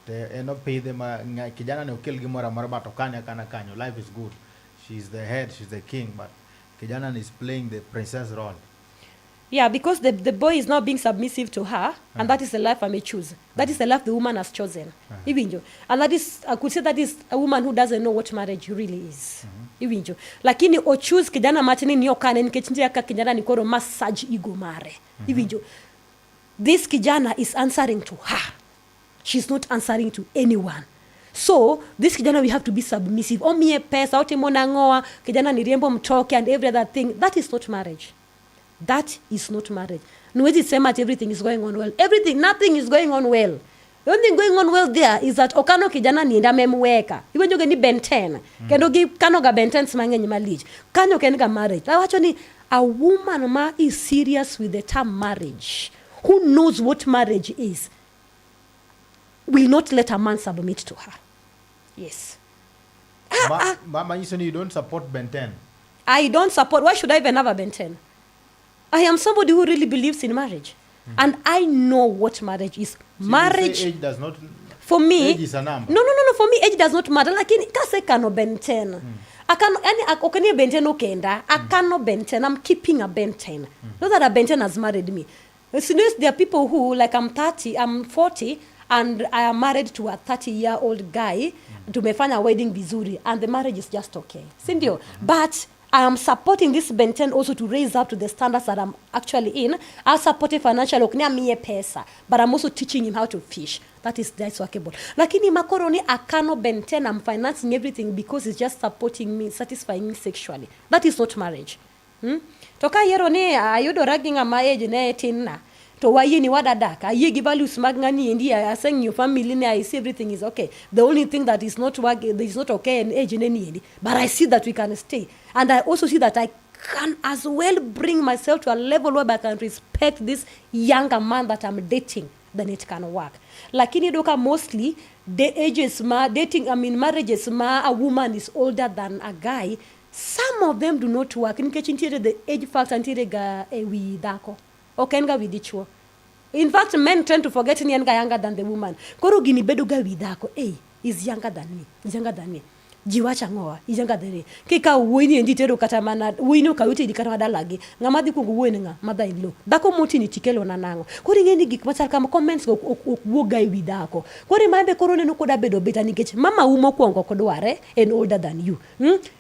B: Te en opidhe ma kijana ne okel gimoro amora but okane akana kanyo. Life is good. She's the head, she's the king, but kijana is playing the princess role.
D: Yeah, because the boy is now being submissive to her, and that is the life I may choose. That is the life the woman has chosen. Iwinjo. And that is, I could say that is a woman who doesn't know what marriage really is. Iwinjo. Lakini o choose kijana matin ni okane nikech nitie kaka kijana ni koro massage ego mare. Iwinjo. This kijana is answering to her. She's not answering to anyone. So, this kijana we have to be submissive. Omiye pesa, otimo nang'owa, kijana ni riembo mtoke and every other thing. That is not marriage. That is not marriage. Huwezi sema ati everything is going on well. Everything, nothing is going on well. The only thing going on well there is that okano kijana ni enda memweka. Iwinjo ge ni Ben 10. Kendo gi kano ga Ben 10 mang'eny malich. Kanyo ok en ga marriage. Awacho ni a woman ma is serious with the term marriage, who knows what marriage is, will not let a man submit to her. Yes.
B: Manyiso ni you don't support Ben 10.
D: I don't support. Why should I even have a Ben 10? I am somebody who really believes in marriage. And I know what marriage is.
B: So you say
D: Marriage,
B: age does not
D: for me,
B: age is a number.
D: No, no, no, no. For me, age does not matter. Lakini kase kano Ben 10. Akano, yani, ok ni Ben 10 okenda. Akano Ben 10. I'm keeping a Ben 10. Not that a Ben 10 has married me. So there are people who, like I'm 30, I'm 40, and I am married to a 30-year-old guy. Tumefanya wedding vizuri, and the marriage is just okay. Sindio? But I am supporting this Ben 10 also to raise up to the standards that I'm actually in. I support it financially, ok ni amiye pesa, but I'm also teaching him how to fish. That is, that's workable. Lakini makoro ni akano Ben 10, I'm financing everything because he's just supporting me, satisfying me sexually. That is not marriage. To ka yiero ni ayudora gi ng'ama age ne tin na, to wayie ni wadadak, ayie gi values mag ng'ani endi, aseng'iyo family ne, I see everything is okay. The only thing that is not work, that is not okay en age ne ni endi. But I see that we can stay. And I also see that I can as well bring myself to a level where I can respect this younger man that I'm dating, then it can work. Lakini doka mostly the ages ma dating, I mean marriages ma a woman is older than a guy, some of them do not work. Nikech nitiere the age factor nitiere ga e wi dhako. Ok en ga wi dichuo. In fact, men tend to forget ni en ga younger than the woman. Koro gini bedo ga wi dhako. Hey, he's younger than me. He's younger than me. Ji wacho ang'owa, he's younger than me. Kikawo wuoyi ni endi itero kata mana, wuoyi ni okaw iteri kata mana dalagi. Ng'ama dhi kuongo wuoyo ni ng'a? Mother in law. Dhako moti ni tikelo na nang'o? Koro ing'e ni gik machal kama comments go ok wuog ga e wi dhako. Koro ma be koro neno koda bedo bitter nikech mama u mokwongo ok dware en older than you.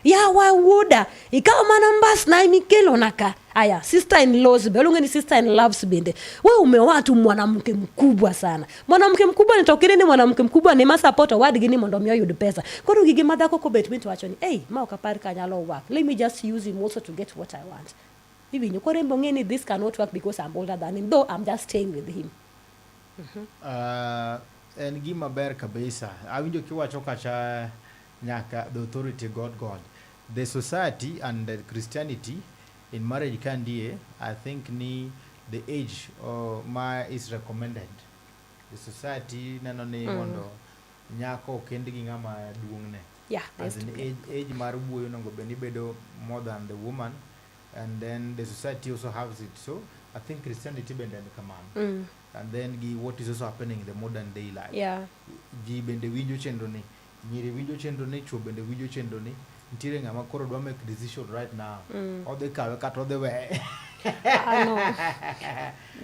D: Yawa wuoda, ikawo mana mbas na mikelo na ka. Aya, sister in laws be, oluonge ni sister in loves bende. We umeoa tu mwanamke mkubwa sana. Mwanamke mkubwa ni tokire ni mwanamke mkubwa ni ma support owadgi ni mondo mi oyud pesa. Koro gige ma dhako kobet min to wacho ni, hey, ma ok apar ka nyalo work. Let me just use him also to get what I want. Iwinjo, koro en be ong'e ni this cannot work because I'm older than him, though I'm just staying with him.
B: En gima ber kabisa. Awinjo kiwacho kacha nyaka the authority God God. The society and the Christianity in marriage kandie, I think ni the age ma is recommended. The society neno ni mondo nyako okend gi ng'ama duong'ne.
D: Yeah,
B: As
D: there's
B: in
D: to be.
B: age mar wuoyo onego bed ni bedo more than the woman, and then the society also has it. So I think Christianity bende en kamano. And then gi what is also happening in the modern day life. Ji bende winjo chenro ni, nyiri winjo chenro ni, chuo bende winjo chenro ni. Nitiere ng'ama koro dwa make decision right now. Odhi kawe kata odhi weye.
D: No.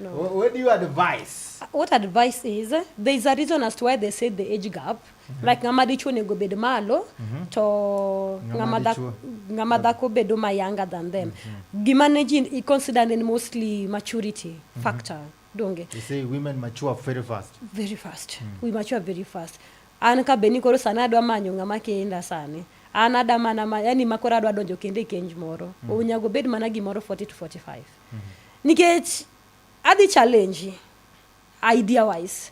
D: No.
B: What do you advise?
D: What advice is, there is a reason as to why they say the age gap. Like ng'ama dichuo onego bed malo, to
B: Ng'ama dichuo.
D: ng'ama dhako bedo ma younger than them. Gima ne ji i consider ni mostly maturity factor. Donge.
B: You say women mature very fast.
D: Very fast. We mature very fast. An ka beni koro sani adwa manyo ng'ama kenda sani. An ada mana ma, yani makoro adwa donjo kendo e kenj moro. Onego bed mana gimoro 40 to 45. Nikech adhi challenge. Idea wise.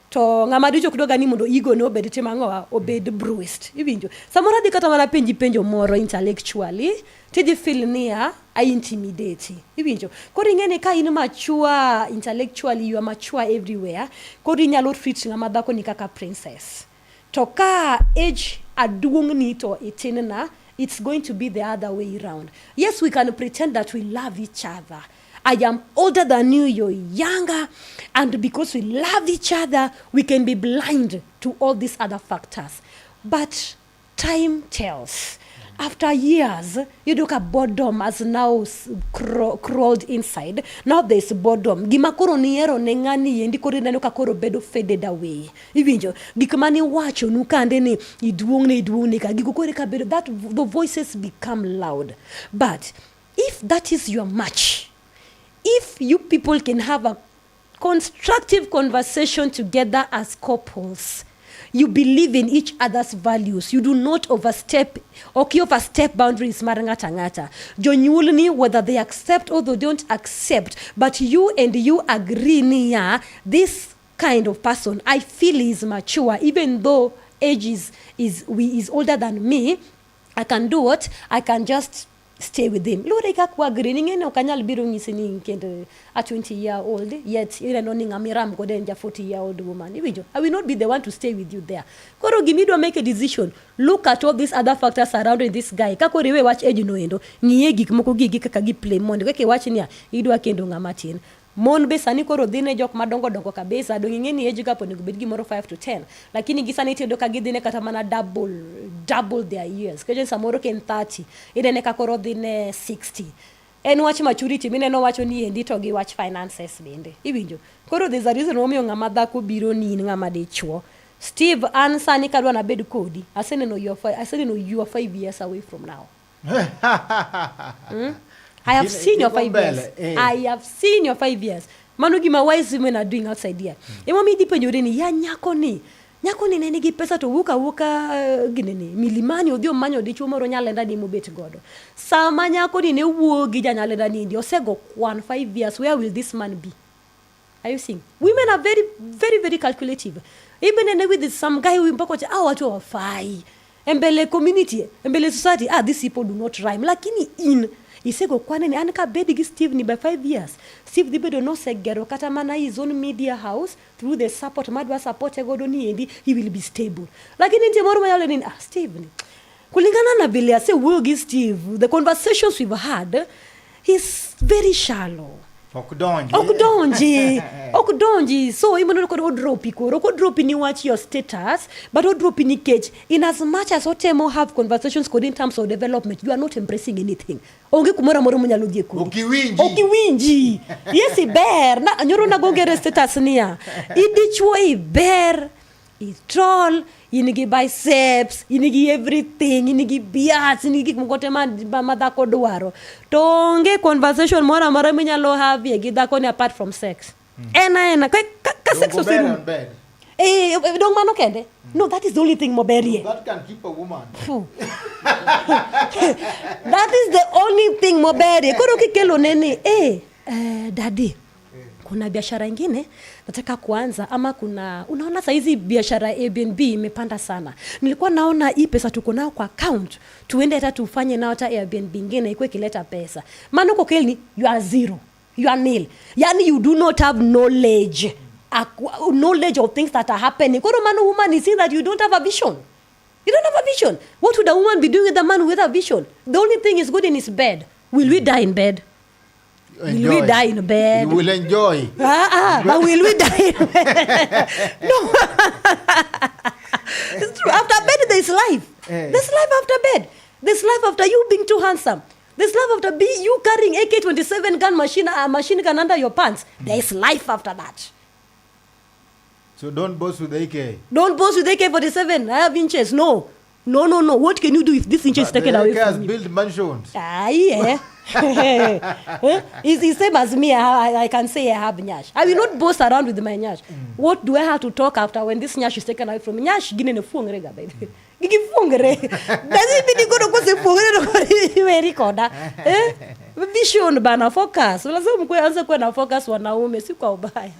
D: To ng'ama dichuo ok dwaga ni mondo ego ne obed tim ang'owa, obed bruised. Iwinjo? Samoro adhi kata mana penji penjo moro intellectually, tidhi feel niya, I intimidate. Iwinjo? Koro ing'e ni ka in mature intellectually, you are mature everywhere, koro inyalo treat ng'ama dhako ni kaka princess. To ka age aduong'ni to itin na, it's going to be the other way round. Yes, we can pretend that we love each other. I am older than you, you're younger, and because we love each other, we can be blind to all these other factors. But time tells. After years, yudo ka boredom has now crawled inside. Now there's boredom. Gima koro nihero ne ng'ani endi koro ineno ka koro bedo faded away. Iwinjo? Gik mane iwachonu kande ni iduong'ne iduong'ne ka gigo koro eka bedo that the voices become loud. But if that is your match, if you people can have a constructive conversation together as couples, you believe in each other's values, you do not overstep, ok overstep boundaries mar ng'ata ng'ata. Jonyuolni, whether they accept or they don't accept, but you and you agree niya, this kind of person, I feel is mature, even though age is older than me, I can do what? I can just stay with him. Luwore gi kaka wagree, ning'e ni ok anyal biro nyisi ni kendo a 20 year old, yet ineno ni ng'ama iram godo en ja 40 year old woman. Iwinjo? I will not be the one to stay with you there. Koro gima idwa make a decision, look at all these other factors surrounding this guy. Ka koro iwe wach age no endo, ng'iye gik moko gigi kaka gi play mondo kaka iwach niya, idwa kendo ng'ama tin. Mon be sani koro dhi ne jok madongo dongo kabisa, dong ing'e ni age gap onego bed gimoro 5 to 10. Lakini gi sani tiyudo ka gidhi ne kata mana double their years. Kecho samoro ka en 30, inene ka koro dhi ne 60. En wach maturity mineno wacho ni endi to gi wach finances bende. Iwinjo? Koro there's a reason momiyo ng'ama dhako biro ni in ng'ama dichuo. Steve, an sani kadwa nabed kodi, aseneno you are 5 years away from now. I have seen your 5 years.
B: Eh.
D: I have seen your 5 years. Mano gima wise women are doing outside here. Emomiyo idhi penjori ni ya nyako ni nyako ni ne nigi pesa to wuok awuoka ginene milimani odhi omanyo dichuo moro nyalenda ni mobet godo. Sama nyako ni ne wuok gi janyalenda ni ndi osego kwan 5 years, where will this man be? Are you seeing? Women are very, very, very calculative. Even in with some guy who mpaka wacha, ah, watu hawafai. Mbele community, mbele society, ah, these people do not rhyme. Lakini in isego kwane ni an ka bed gi Steve ni by 5 years. Steve dhi bedo nosegero kata mana his own media house through the support madwa support godo ni endi he will be stable. Lakini nitie moro manyalo ni ah, Steve ni kulingana na vile asewuoyo gi Steve, the conversations we've had, he's very shallow.
B: Ok donji.
D: Ok donji, ok donji. So imoneno kod odropi koro ok odropi ni wach your status, but odropi nikech in as much as otemo have conversations kodi in terms of development, you are not embracing anything. Onge kumoro amora monyalo dhie kodi.
B: Ok iwinji.
D: Ok iwinji. Yes, iber na nyoro nagongere status niya idichuo iber itol in gi biceps, in gi everything, in gi beards, in gi gik moko te ma dhako dwaro, to onge conversation moro amora minyalo havie gi dhako ni apart from sex. En aena ka sex
B: Dongo ber
D: oserumo.
B: on bed.
D: Eh, dong mano kende. No, that is the only thing moberie.
B: That can keep a woman.
D: Phew. That is the only thing moberie. Koro kikelo neni, daddy, kuna biashara ingine nataka kuanza, ama kuna unaona saizi biashara ya Airbnb imepanda sana, nilikuwa naona hii pesa tuko nayo kwa account tuende hata tufanye nao hata Airbnb ingine ikuwe ikileta pesa. Maana uko kelni you are zero, you are nil, yani you do not have knowledge, knowledge of things that are happening. Koro mano woman is seeing that you don't have a vision. You don't have a vision. What would a woman be doing with a man without a vision? The only thing is good in his bed. Will we die in bed? Will we
B: Enjoy.
D: die in bed?
B: You will enjoy.
D: Ah, ah, but will we die in bed? No. It's true. After bed, there's life.
B: Eh.
D: There's life after bed. There's life after you being too handsome. There's life after be you carrying AK-27 gun machine, machine gun under your pants. There's life after that.
B: So don't boast with the AK.
D: Don't boast with AK-47. I have inches. No. No, no, no. What can you do if this inch is
B: But
D: taken
B: the
D: away
B: AK has
D: from you?
B: built mansions.
D: Ah, yeah. Eh? It's the same as me. I can say I have nyash. I will not boast around with my nyash. What do I have to talk after when this nyash is taken away from me? Nyash gine ne fuong rega, by the way. Gifungre. Does it koro kosefungre to koro iweri koda. Eh? Vision bana focus. Lazima mkue anze kuwa na focus wanaume si kwa ubaya.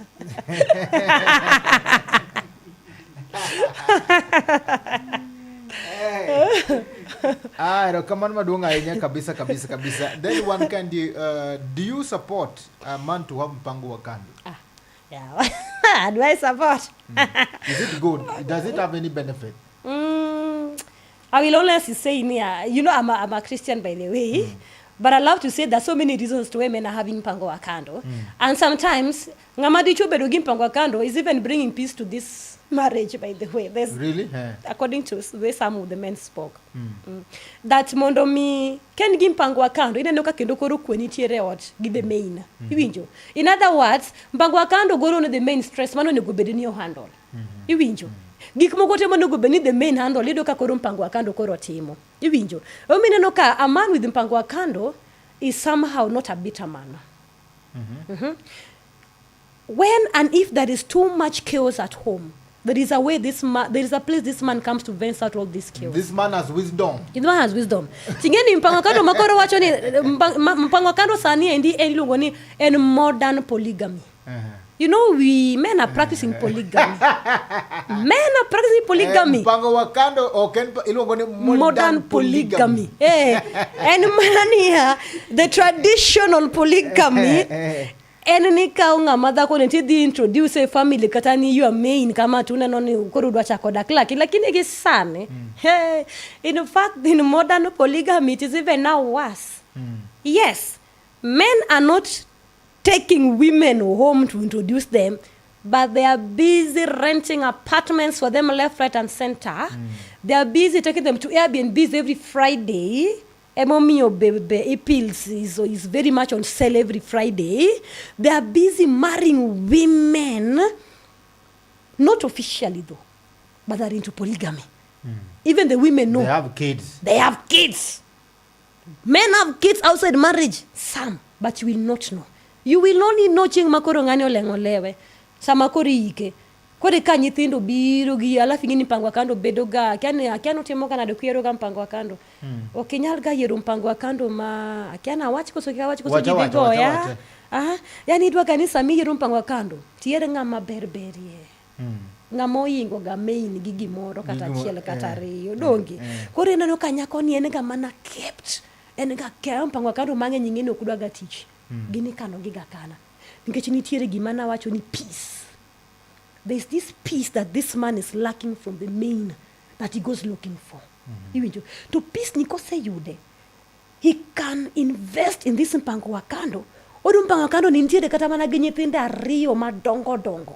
B: Ah, erokamano maduong' ahinya kabisa kabisa kabisa. Then one can do you support a man to have mpango wa kando?
D: Ah, yeah. Do I support?
B: Is it good? Does it have any benefit?
D: I will honestly say, yeah, you know, I'm a Christian, by the way, but I love to say there's so many reasons to why men are having mpango wa kando. And sometimes, ng'ama dichuo bedo gi mpango wa kando is even bringing peace to this marriage, by the way. There's,
B: Really? Eh.
D: According to the way some of the men spoke. That mondo mi ken gi mpango wa kando ineno ka kendo koro kwe nitiere e ot gi the main. Iwinjo? In other words, mpango wa kando golo ne the main stress mano onego bed ni ohandle. Iwinjo? Gik moko te monego bed ni the main handle iyudo ka koro mpango wa kando koro timo. Iwinjo? Emomiyo ineno ka a man with mpango wa kando is somehow not a bitter man. When and if there is too much chaos at home, there is a way this man, there is a place this man comes to vent out all this chaos.
B: This man has wisdom.
D: This man has wisdom. Tingeni mpango kando makoro wacho ni mpango kando sani endi en iluongo ni en modern polygamy. You know we men are practicing polygamy. Men are practicing polygamy.
B: Eh, mpango wa kando ok en iluongo ni modern,
D: Modern polygamy. Eh, en mana niya, the traditional polygamy en ni kawo ng'ama dhako ni tidhi introduce e family kata ni your main kama to uneno ni koro udwa chako dak laki lakini gi sani hey, in fact in modern polygamy it is even now worse. Yes, men are not taking women home to introduce them, but they are busy renting apartments for them left, right and center. They are busy taking them to Airbnbs every Friday. Emomiyo be pills is very much on sale every Friday. They are busy marrying women, not officially though, but they're into polygamy. Even the women know.
B: They have kids.
D: They have kids. Men have kids outside marriage. Some, but you will not know. You will only know chieng' ma koro ng'ani oleng'o lewe. Sama koro iike. Koro ka nyithindo biro gi alafu ing'e ni mpango wa kando bedo ga akia ni akia notimo ga nade kuyiero ga mpango wa kando. Ok inyal ga yiero mpango wa kando ma akia nawach koso kik awach koso
B: Wacha,
D: ji dhi
B: wacha, wacha,
D: goya.
B: wacha.
D: Ah, yani idwa ga ni sama iyiero mpango wa kando tiyier ng'ama ber berie. Ng'ama oingo ga main gi gimoro kata achiel kata ariyo donge. Koro ineno ka nyako ni en ga mana kept en ga ke mpango wa kando mang'eny ing'e ni ok dwa ga tich. Gin ikano gi ga kana. Nikech nitiere gima nawacho ni peace. There's this peace that this man is lacking from the main that he goes looking for. Iwinjo? To peace ni koseyude, he can invest in this mpango wa kando. Odo mpango wa kando ni nitiere kata mana gi nyithindo ariyo madongo dongo.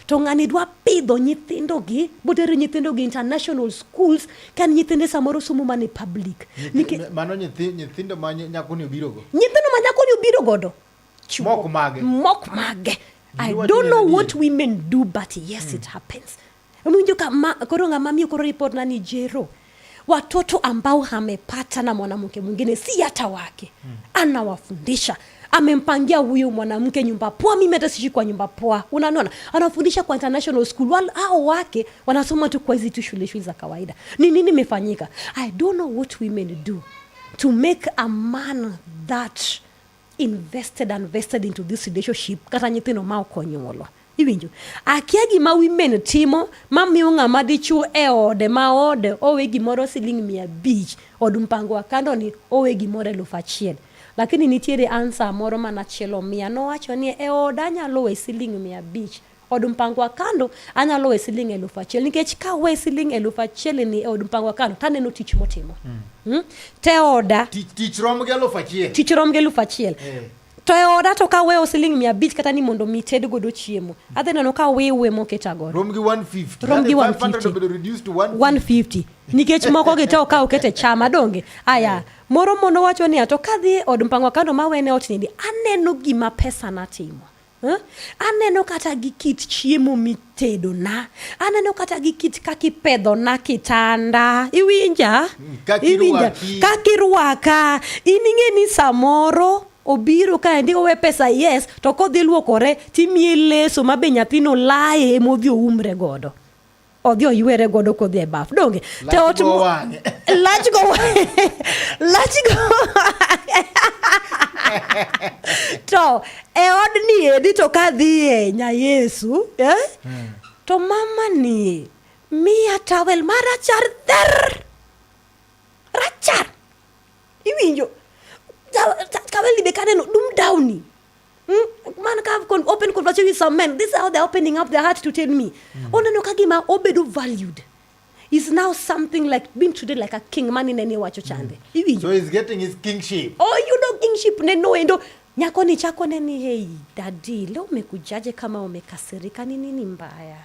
D: To ng'ani dwa pidho nyithindo gi, botero nyithindo gi international schools, kan nyithinde samoro somo mana e public.
B: Mano nyithindo ma nyakoni obiro go.
D: Nyithindo ma nyakoni obiro godo.
B: Mok mage.
D: Mok mage. I
B: Giwacho
D: don't
B: ni
D: know
B: en
D: what
B: adier.
D: women do, but yes, it happens. Winjo ka ma, koro ng'ama miyo koro report na ni Jero. Watoto ambao amepata na mwanamke mwingine si hata wake. Anawafundisha. Amempangia huyu mwanamke nyumba poa, mimi hata siishi kwa nyumba poa. Unaona? Anafundisha kwa international school. Wal, hao wake wanasoma tu kwa hizi tu shule shule za kawaida. Ni nini imefanyika? I don't know what women do to make a man that invested and vested into this relationship kata nyithindo ma ok onyuolo. Iwinjo? Akia gima women timo mamiyo ng'ama dichuo e ode ma ode owe gimoro siling 500 od mpango wa kando ni owe gimoro 1000. Lakini nitiere answer moro manachielo miya nowacho ni e oda anyalo we siling 500 od mpango wa kando anyalo we siling 1000 nikech ka we siling 1000 ni e od mpango wa kando taneno tich motimo. Te oda
B: Tich rom gi 1000.
D: Tich rom gi 1000. To e oda to ka weyo siling 500 kata ni mondo mi ted godo chiemo. Adhi neno ka wiwe moketa godo.
B: Rom gi 150.
D: Rom gi
B: Yaani 500
D: 150.
B: obedo reduced to 150.
D: 150. Nikech moko gi te okaw kete chama donge. Aya, moro mono wacho niya to kadhi e od mpango wa kando mawene ot nindi aneno gima pesa na timo. Aneno kata gi kit chiemo mitedo na. Aneno kata gi kit kaka ipedho na kitanda. Iwinja?
B: Kaka
D: Iwinja?
B: irwaki.
D: Kaka irwaka. In ing'e ni samoro obiro kaendi owe pesa yes, to kodhi luokore timiye leso ma be nyathino laye modhi oumre godo. Odhi oywere godo kodhi e baf. Donge?
B: Lach
D: To ot
B: go
D: mo-
B: wang'e.
D: Lach go wang'e. Lach go To e odni edi to kadhiye nya Yesu, eh? To mama ni miya tawel marachar ther. Rachar. Iwinjo? Tawel ni be kaneno dum downi. Man ka have open conversation with some men. This is how they're opening up their heart to tell me. Oneno ka gima obedo valued. Is now something like being treated like a king mani nene wacho chande. Iwinjo?
B: So he's getting his kingship.
D: Oh, you know kingship ne no endo. Nyako ni chako ne ni hey daddy, leo umekujaje kama umekasirika ni nini mbaya?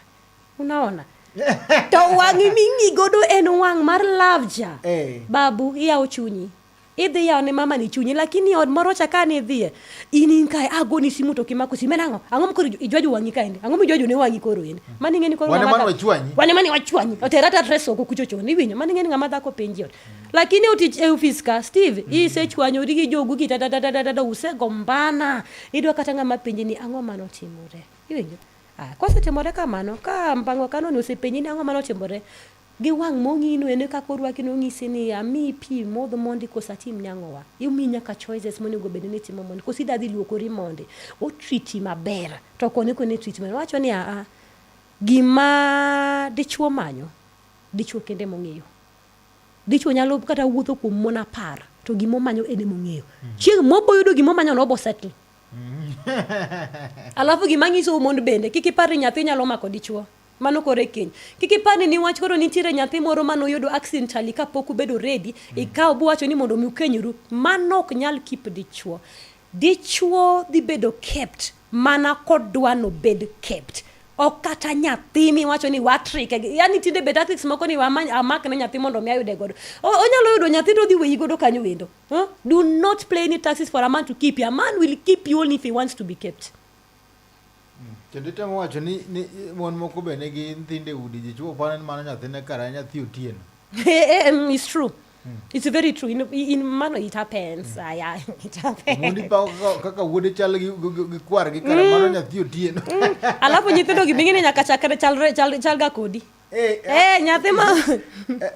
D: Unaona? To wang'i ming'i godo en wang' mar love ja.
B: Eh.
D: Babu, iyawo chunyi. Idhi yawo ne mama ni chunyi, lakini od moro cha kane idhiye, in in kae agoni simu to kimako simu en ang'o? Ang'o makoro ijwajo wang'i kaendi? Ang'o mijwajo ne wang'i koro endi? Mano ing'e ni koro
B: Wan
D: ng'ama
B: ema
D: dhako-
B: wachwanyi.
D: Wan ema ni wachwanyi. Otera ata dress oko kucho chon, iwinjo? Mano ing'e ni ng'ama dhako penji ot. Lakini otich e ofis ka, Steve, isechwanyori gi jogu gi ta usegombana. Idwa kata ng'ama penji ni ang'o manotimore. Iwinjo? Ah, kosetimore kamano, ka mpango kano ni osepenji ni ang'o manotimore, gi wang' mong'ino ene kaka orwaki nong'isi ni amiyi pi modho mondi koso atim nyang'owa. Imiyi nyaka choices monego bed ni itimo mondi. Koso idwa dhi luokori mondi. Otriti maber. To koni koni treatment. Owacho ni aa, gima dichuo manyo, dichuo kende mong'eyo. Dichuo nyalo kata wuotho kuom mon 10, to gimomanyo en emong'eyo. Chieng' moboyudo gimomanyo no obo settle. Alafu gima anyisou mon bende, kik ipar ni nyathi nyalo mako dichuo. Mano koro e keny. Kik ipar ni niwach koro nitiere nyathi moro mane oyudo accidentally kapok ubedo ready, ikawo buwacho ni mondo mi ukenyru. Mano ok nyal keep dichuo. Dichuo dhi bedo kept mana kodwa nobed kept. Ok kata nyathi miwacho ni watrike. Yani tinde be tactics moko ni wamany amak ne nyathi mondo mi ayude godo. Onyalo yudo nyathi to odhi weyi godo kanyo wendo. Huh? Do not play any taxes for a man to keep you. A man will keep you only if he wants to be kept.
B: Kendo itemo wacho ni mon moko be nigi nyithindo e udi, ji chuo paro ni mano nyathine kara en nyathi Otieno.
D: It's true. It's very true. In mano it happens. Ah, yeah, it happens.
B: Mondi pako kaka wuode chal gi kwargi kara mano nyathi Otieno.
D: Alafu nyithindo gi bingine nyaka chakre chalre chal, chalga kodi.
B: Eh,
D: nyathi ma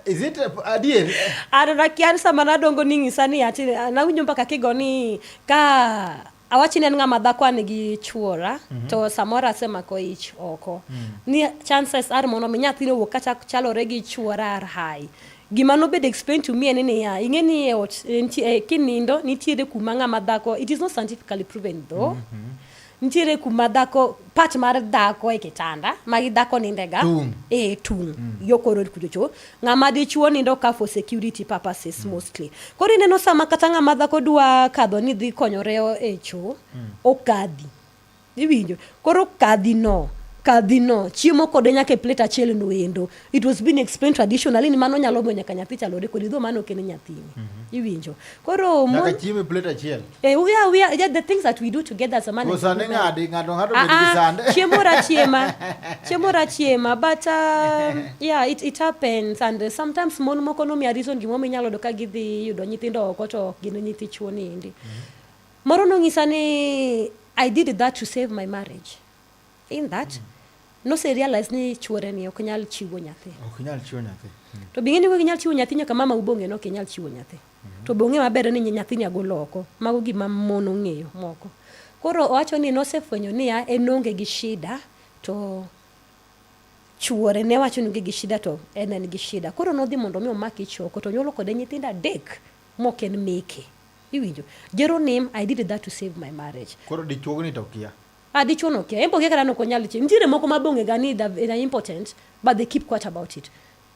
B: is it adier?
D: An nakia sama nadongo ni ng'isa ni ati nawinjo mpaka kigo ni ka awachi ni en ng'ama dhako an gi chuora to samoro asemako ich oko. Ni chances are mondo mi nyathino owuok ka chalore gi chuora are high. Gima nobedo explain to me en niya, ing'e ni e ot, kinindo nitiere kuma ng'ama dhako, it is not scientifically proven though. Nitiere kuma dhako, part mar dhako e kitanda, ma gi dhako nindega.
B: Tung'.
D: Tung'. Yo koro kuchocho. Ng'ama dichuo nindo ka for security purposes mostly. Koro ineno sama kata ng'ama dhako dwa kadho ni dhi konyore e cho, okadhi. Iwinjo? Koro kadhi no, kadhi no, chiemo kode nyaka e plate achiel no endo. It was being explained traditionally ni mano nyalo miyo nyaka nyathi chalore kodi, though mano ok en nyathini. Iwinjo? Koro
B: Nyaka
D: mon
B: chiemo e plate achiel.
D: We are, yeah, the things that we do together as a man.
B: To sani ng'adi, ng'ato ng'ato bed gi sande.
D: Chiemo ra chiema. Chiemo ra chiema. But yeah, it happens. And sometimes mon moko no miya reason gimomiyo inyalo yudo ka gidhi yudo nyithindo oko to ok gin nyithi chuo ni endi. Moro nonyisa ni I did that to save my marriage. In that, nose realize ni chuore ni ok nyal chiwo nyathi.
B: Ok nyal chiwo nyathi.
D: To bing'e ni ok nyal chiwo nyathi nyaka mama ubong'e no ok nyal chiwo nyathi. To bong'e maber ni nyathi nyagolo oko. Mago gima mon ong'eyo moko. Koro owacho ni nosefwenyo niya en onge gi shida to chuore ne wacho ni onge gi shida to en gi shida. Koro nodhi mondo mi omak ich oko to onyuolo kode nyithindo 3 mok en meke. Iwinjo? Jero nim, I did that to save my marriage.
B: Koro dichuo ni to kia.
D: Ah, dichuo no kia. En be okia kata nok onyal chiemo. Nitiere moko ma bong'e ga ni they are impotent, but they keep quiet about it.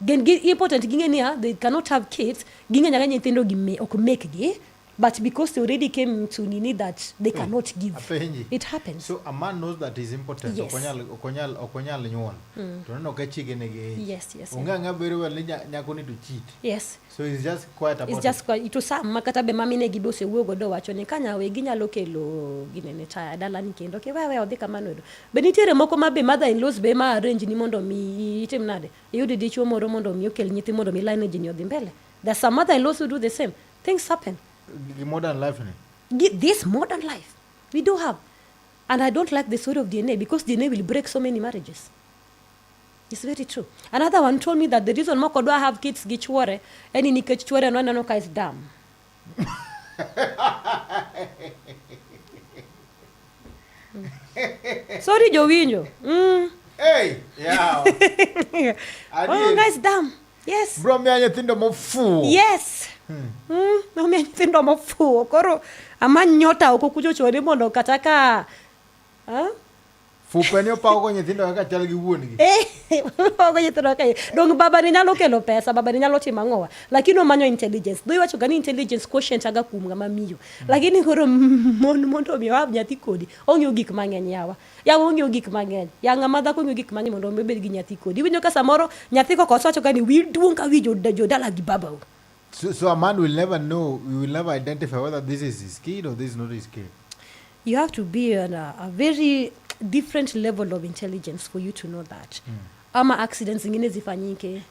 D: Gin gi impotent ging'e niya, they cannot have kids, ging'e nyaka nyithindo gi me, ok mekgi, but because they already came to nini that they cannot give.
B: Apenji.
D: It happens.
B: So a man knows that he's impotent.
D: Yes.
B: Ok onyal nyuol. To neno ka chiege nigi ich.
D: Yes, yes,
B: Onge ang'e very well ni nyako ni to cheat.
D: Yes.
B: So he's just quiet about
D: It's just
B: it.
D: quiet. To some makata be mamine gi be osewuoyo godo wacho ni ka nyawe ginyalo kelo ginene taya dalani kendo ke wewe odhi kamano edo. Be nitiere moko ma be mother in laws be ma arrange ni mondo mi itim nade? Iyud dichuo moro mondo mi okel nyithi mondo mi lineage ni odhi mbele. There's some mother in laws who do the same. Things happen.
B: Gi modern life ni.
D: This modern life we do have. And I don't like the story of DNA because DNA will break so many marriages. It's very true. Another one told me that the reason mok odwa have kids gi chuore en ni nikech chuore noneno ka is dumb. Sorry jowinjo.
B: Hey, yeah.
D: Oh, guys, dumb. Yes.
B: Bro miya nyithindo mofuwo.
D: Yes. Nomiya nyithindo mofuwo. Koro amany nyota oko kucho chwori mondo kata ka huh?
B: Fupe ni opago go nyithindo kaka chal gi wuon-gi.
D: Eh, opago nyithindo kaka dong baba ni nyalo kelo pesa, baba ni nyalo timo ang'owa. Lakini omanyo intelligence. Dho iwacho ga ni intelligence quotient aga kuom ng'ama miyo. Lakini koro mon mondo mi oab nyathi kodi, ong'iyo gik mang'eny yawa. Yawa ong'iyo gik mang'eny. Ya ng'ama dhako ong'iyo gik mang'eny mondo mi obed gi nyathi kodi. Iwinjo ka samoro nyathi kokoso wacho ga ni wiyi duong' ka wi jodala gi babau.
B: So a man will never know, we will never identify whether this is his kid or this is not his kid.
D: You have to be on a very different level of intelligence for you to know that. Ama accidents zingine zifanyike.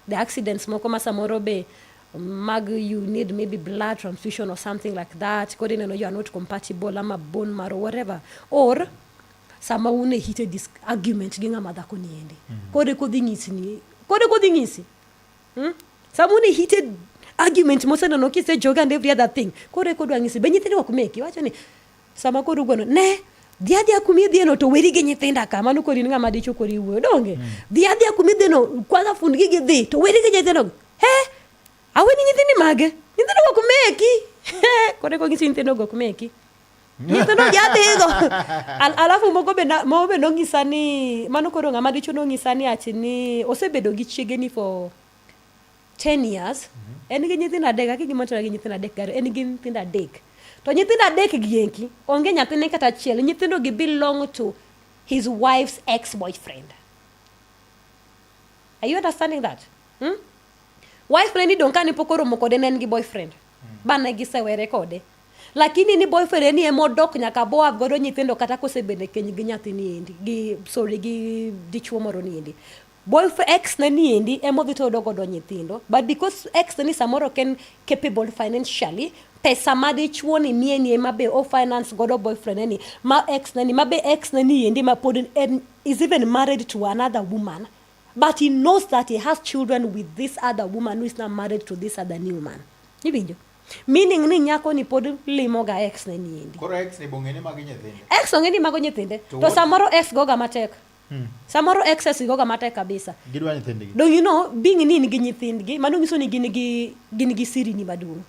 D: The accidents moko ma samoro be mag you need maybe blood transfusion or something like that. Koro ineno you are not compatible ama bone marrow whatever. Or sama un e heated argument gi ng'ama dhako ni endi. Koro kodhi nyisi ni, koro kodhi nyisi. Sama un e heated argument moseneno kisejoga and every other thing. Koro eko dwa nyisi be nyithindo ok meki. Iwacho ni sama koro ugweno ne dhi adhiya kuma idhieno to weri gi nyithinda ka mano koro in ng'ama dichuo koro iwuoyo donge dhi adhiya kuma idhieno kwanza fund gi gidhi to weri gi nyithindo he aweni nyithindi mage nyithindo ok meki koro eko ng'isi nyithindo ok meki nyithindo gi adhigo alafu moko be moko be nong'isa ni mano koro ng'ama dichuo nong'isa ni ati ni osebedo gi chiege ni for 10 years. En gi nyithindo adek aki gima timore gi nyithindo adek gari en gi nyithindo adek to nyithindo adek gi eki onge nyathine kata achiel nyithindo gi belong to his wife's ex boyfriend. Are you understanding that? Wife ne ni dong' kane pok oromo kode ne en gi boyfriend ba ne gisewere kode lakini ni boyfriend ni ema odok nyaka boa godo nyithindo kata kosebedo e keny gi nyathi ni endi gi sorry gi dichuo moro ni endi boyfriend ex ne ni endi ema odhi to godo nyithindo but because ex ne ni samoro ok en capable financially pesa ma dichuo ni miye ni ema be o finance godo boyfriend ne ni ma ex ne ni ma be ex ne ni endi ma pod en is even married to another woman but he knows that he has children with this other woman who is now married to this other new man. Iwinjo? Meaning ni nyako ni pod limo ga ex ne ni endi.
B: Koro ex ni bong'e ni magi nyithinde.
D: Ex ong'e ni mago nyithinde.
B: To
D: To samoro ex goga matek. Samoro exes goga matek kabisa.
B: Gidwa nyithindgi.
D: Dong you know being ni in gi nyithindgi mano nyiso ni gin gi siri ni maduong'.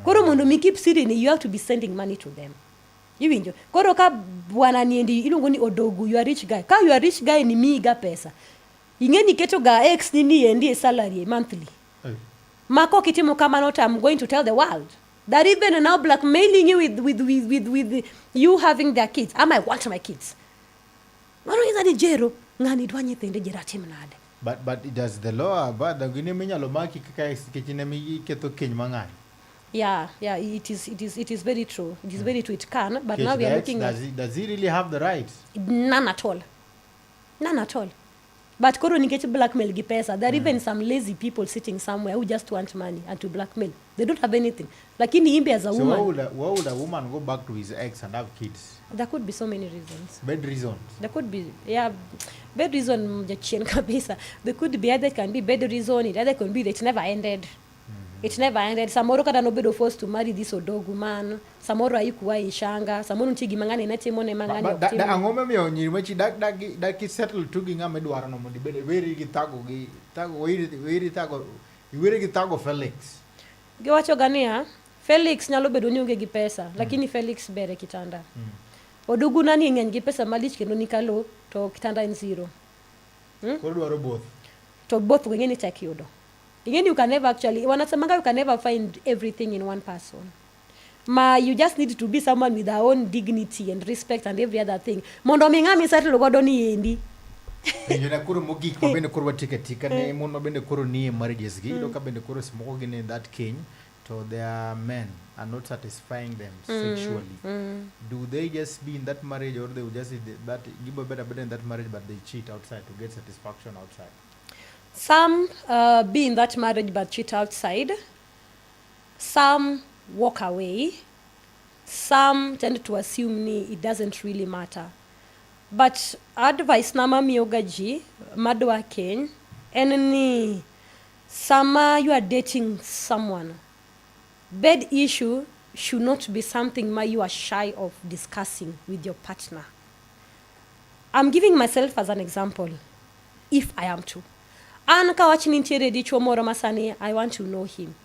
D: Koro mondo mi keep siri ni you have to be sending money to them. Iwinjo? Koro ka bwana ni endi iluongo ni odogu you are rich guy. Ka you are rich guy ni miyi ga pesa. Ing'e ni keto ga ex ni ni endi e salary monthly.
B: Eh.
D: Ma kok itimo kamano to I'm going to tell the world that even now blackmailing you with you having their kids. I might want my kids. Mano nyisa ni jero ng'ani dwa nyithinde jero atim nade.
B: But does the law abide gine minyalo maki kaka ex nikech in ema iketho keny ma ng'ani?
D: Yeah, it is very true. It is very true. It can, but
B: Nikech
D: now we
B: the
D: are
B: ex,
D: looking at
B: does he really have the right?
D: None at all. None at all. But koro nikech blackmail gi pesa, there are even some lazy people sitting somewhere who just want money and to blackmail. They don't have anything. Lakini imbe as a
B: So why
D: woman,
B: would a woman go back to his ex and have kids?
D: There could be so many reasons.
B: Bad reasons.
D: There could be, yeah, bad reason jachien kabisa. There could be either it can be bad reason, it either can be that it never ended. It never ended. Samoro kata nobedo forced to marry this odogu man. Samoro haikuwa ishanga. Samoro nitie gima ng'ani ne timo ne ma ng'ani ok timne.
B: Ang'o momiyo nyiri machi dak i settle tu gi ng'ama idwaro no mondo ibed weri gi thago gi thago weri thago iweri gi thago Felix.
D: Giwacho ga niya, Felix nyalo bedo ni onge gi pesa, lakini Felix ber e kitanda. Odugu nani ng'eny gi pesa malich kendo nikalo to kitanda en zero.
B: Koro dwaro both.
D: To both go ing'e ni tek yudo. Ing'e ni you can never actually, wanasemanga you can never find everything in one person. Ma you just need to be someone with her own dignity and respect and every other thing. Mondo mi ng'ama isettle godo ni endi.
B: Penjo na koro mogik ma bende koro watieko atika ne mon ma bende koro nie marriages gi iyudo ka bende koro seche moko gin in that keny to their men are not satisfying them sexually. Do they just be in that marriage or they will just that gibo better better in that marriage but they cheat outside to get satisfaction outside?
D: Some be in that marriage but cheat outside. Some walk away. Some tend to assume ni it doesn't really matter. But advice na mamiyoga ji madwa keny en ni sama you are dating someone, bed issue should not be something ma you are shy of discussing with your partner. I'm giving myself as an example, if I am to. An kawach ni nitiere dichuo moro ma sani I want to know him.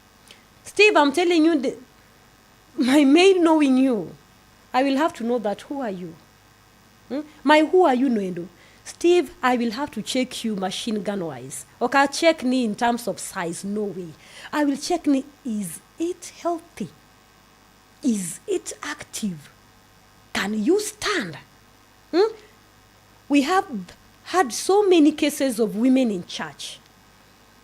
D: Steve, I'm telling you, my main knowing you, I will have to know that who are you? Hmm? My who are you noendo? Steve, I will have to check you machine gun wise. Okay, I'll check me in terms of size, no way. I will check me, is it healthy? Is it active? Can you stand? Hmm? We have had so many cases of women in church.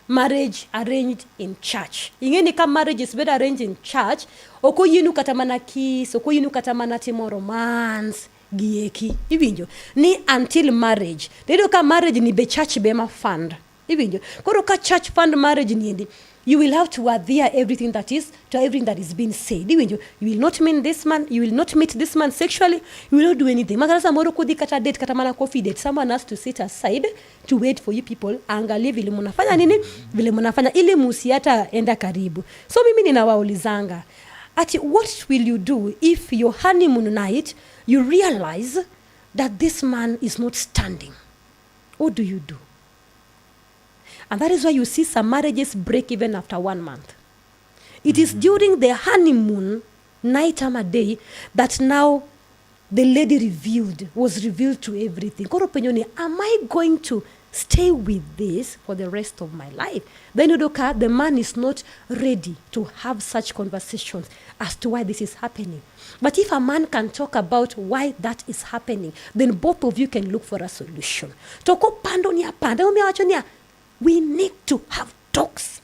D: Marriage arranged in church. Ing'e ni ka marriage is better arranged in church, ok oyienu kata mana kiss, ok oyienu kata mana timo romance gieki. Iwinjo? Ni until marriage. To iyudo ka marriage ni be church be ema fund. Iwinjo? Koro ka church fund marriage ni endi, you will have to adhere everything that is to everything that is being said. Iwinjo? You will not meet this man, you will not meet this man sexually, you will not do anything. Makata samoro kudhi kata date kata mana coffee date, someone has to sit aside to wait for you people, angalie vile mnafanya nini, vile mnafanya ili musi hata enda karibu. So mimi ninawaulizanga ati what will you do if your honeymoon night you realize that this man is not standing? What do you do? And that is why you see some marriages break even after 1 month. It is during the honeymoon night ama day that now the lady was revealed to everything. Koro penjo ni, am I going to stay with this for the rest of my life? Then you look at the man is not ready to have such conversations as to why this is happening. But if a man can talk about why that is happening, then both of you can look for a solution. Toko pando ni apanda, umi wacho ni a, we need to have talks.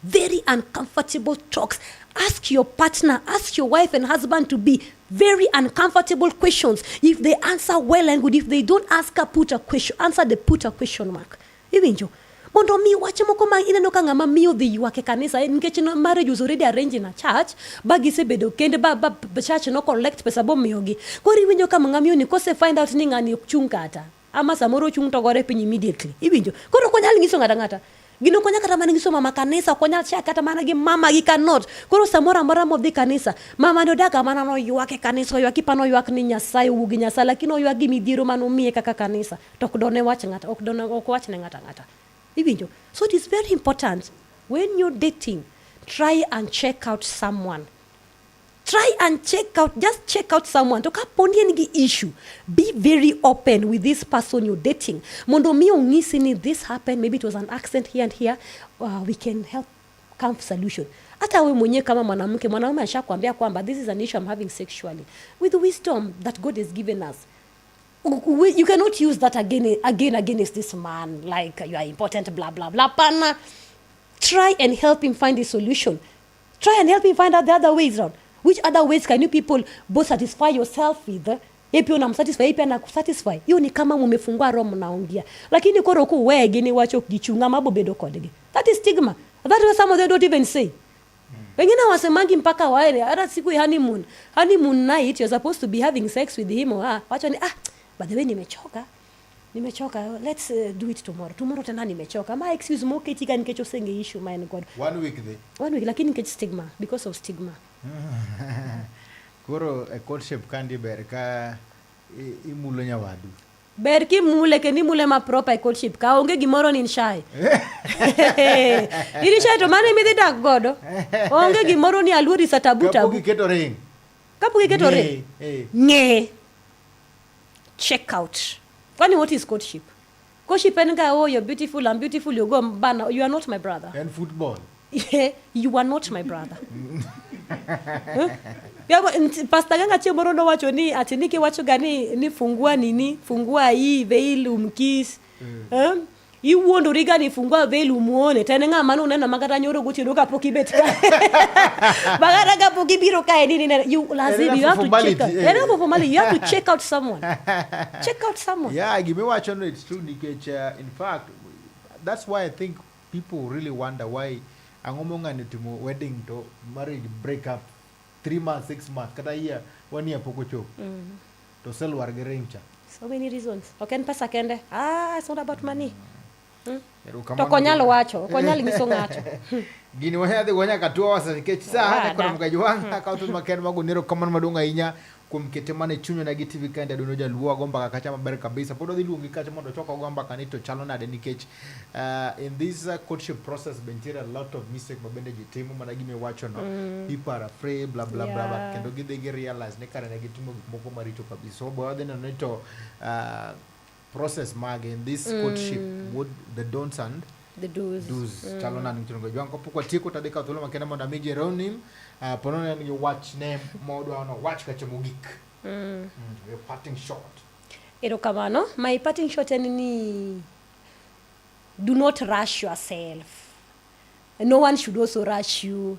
D: Very uncomfortable talks. Ask your partner, ask your wife and husband to be very uncomfortable questions. If they answer well and good, if they don't ask, put a question, answer the put a question mark. Iwinjo? Mondo mi wach moko ma ineno ka ng'ama miyo dhi ywak e kanisa, nikech no, marriage was already arranged in a church, ba gisebedo kende, ba church no collect pesa bomiyogi. Koro iwinjo ka ng'ama miyo ni kose find out ni ng'ani ok chung' kata, ama samoro ochung' to gore piny immediately. Iwinjo? Koro ok onyal nyiso ng'ato ang'ata. Gino ok onyal kata mana nyiso mama kanisa, ok onyal share kata mana gi mama gi cannot. Koro samoro amora modhi kanisa, mama ne odak mana noywak e kanisa, oywak ipano oywak ni Nyasaye owuok gi Nyasaye, lakini oywak gi midhiero manomiye kaka kanisa. To ok done wach ng'ato, ok done, ok wach ne ng'ato ang'ata. Iwinjo? So it is very important when you're dating, try and check out someone. Try and check out, just check out someone. To kapo ni en gi issue, be very open with this person you're dating. Mondo mi onyisi ni this happened, maybe it was an accident here and here, we can help come solution. Hata wewe mwenyewe kama mwanamke, mwanaume ashakwambia kwamba this is an issue I'm having sexually. With the wisdom that God has given us, you cannot use that again against this man, like you are important, blah, blah, blah. Pana, try and help him find a solution. Try and help him find out the other ways round. Which other ways can you people both satisfy yourself with? Yeye pia unamsatisfy, yeye pia anakusatisfy. Hiyo ni kama mumefungua roho mnaongea. Lakini koro kuwegi ni wacho gichunga mabo bedo kodgi. That is stigma. That is what some of them don't even say. Wengine wasemangi mpaka waende hata siku ya honeymoon. Honeymoon night you're supposed to be having sex with him or her. Wacho ni, by the way nimechoka. Nimechoka, let's do it tomorrow. Tomorrow tena nimechoka. Ma excuse mo keti ka nikech osenge issue my God.
B: 1 week the.
D: 1 week lakini nikech stigma, because of stigma.
B: Koro e courtship kandi ber ka imulo nyawadu.
D: Ber kimule kendo imule ma proper e courtship ka onge gimoro ni in shy. In shy to mano ema idhi dak godo. Onge gimoro ni aluori sa tabu
B: Kapok
D: tabu.
B: iketo ring.
D: Kapok iketo ring.
B: Ng'e, eh.
D: Ng'e. Check out. Kwani what is courtship? Courtship en ga, oh, you're beautiful, I'm beautiful, you go bana, you are not my brother.
B: En football.
D: Yeah, you are not my brother. Huh? Yeah, but Pastor Ganga chieng' moro nowacho ni ati ni kiwacho ga ni fungua nini, fungua hii veil umkiss. Iwuondori ga ni fungua veil umuone, to en ng'ama nuneno ma kata nyoro gotieno kapok ibet ka. Makata kapok ibiro kae ni nene, you lazima, you have to check out.
B: Formality, eh.
D: Enough of formality, you have to check out someone. Check out someone.
B: Yeah, gimiwacho no, it's true nikech, in fact, that's why I think people really wonder why ang'o mong'ani timo wedding to marriage break up 3 months, 6 months, kata year, 1 year pok ochopo. To oselwar gi ring cha.
D: So many reasons. Ok en pesa kende. Ah, it's not about money.
B: Erokamano
D: To ok onyal
B: gini.
D: wacho, ok onyal nyiso ng'ato.
B: Gini wanyadhi go nyaka tuo wasa nikech sa
D: Wada.
B: koro mgajwang' akawo thuolo makende mago nero kamano maduong' ahinya kuom kete mana e chuny onagi TV kaendi adundo jaluo wago mbaka kacha maber kabisa pod wadhi luongi kacha mondo ochak wago mbaka ni to chalo nade nikech in this courtship process be nitiere a lot of mistake ma bende ji timo mana gima iwacho no people are afraid bla bla bla bla
D: Yeah.
B: kendo gidhi gi realize ni kare ne gitimo gik moko maricho kabisa so wadhi neno ni to process mage in this courtship what the don'ts and
D: The do's.
B: do's chalo nade nitie jwang' kapok watieko to adhi kawo thuolo makende mondo ami Jeronim ponono en gi wachne modwa nowach kacha mogik your parting shot.
D: Erokamano. My parting shot en ni do not rush yourself. No one should also rush you.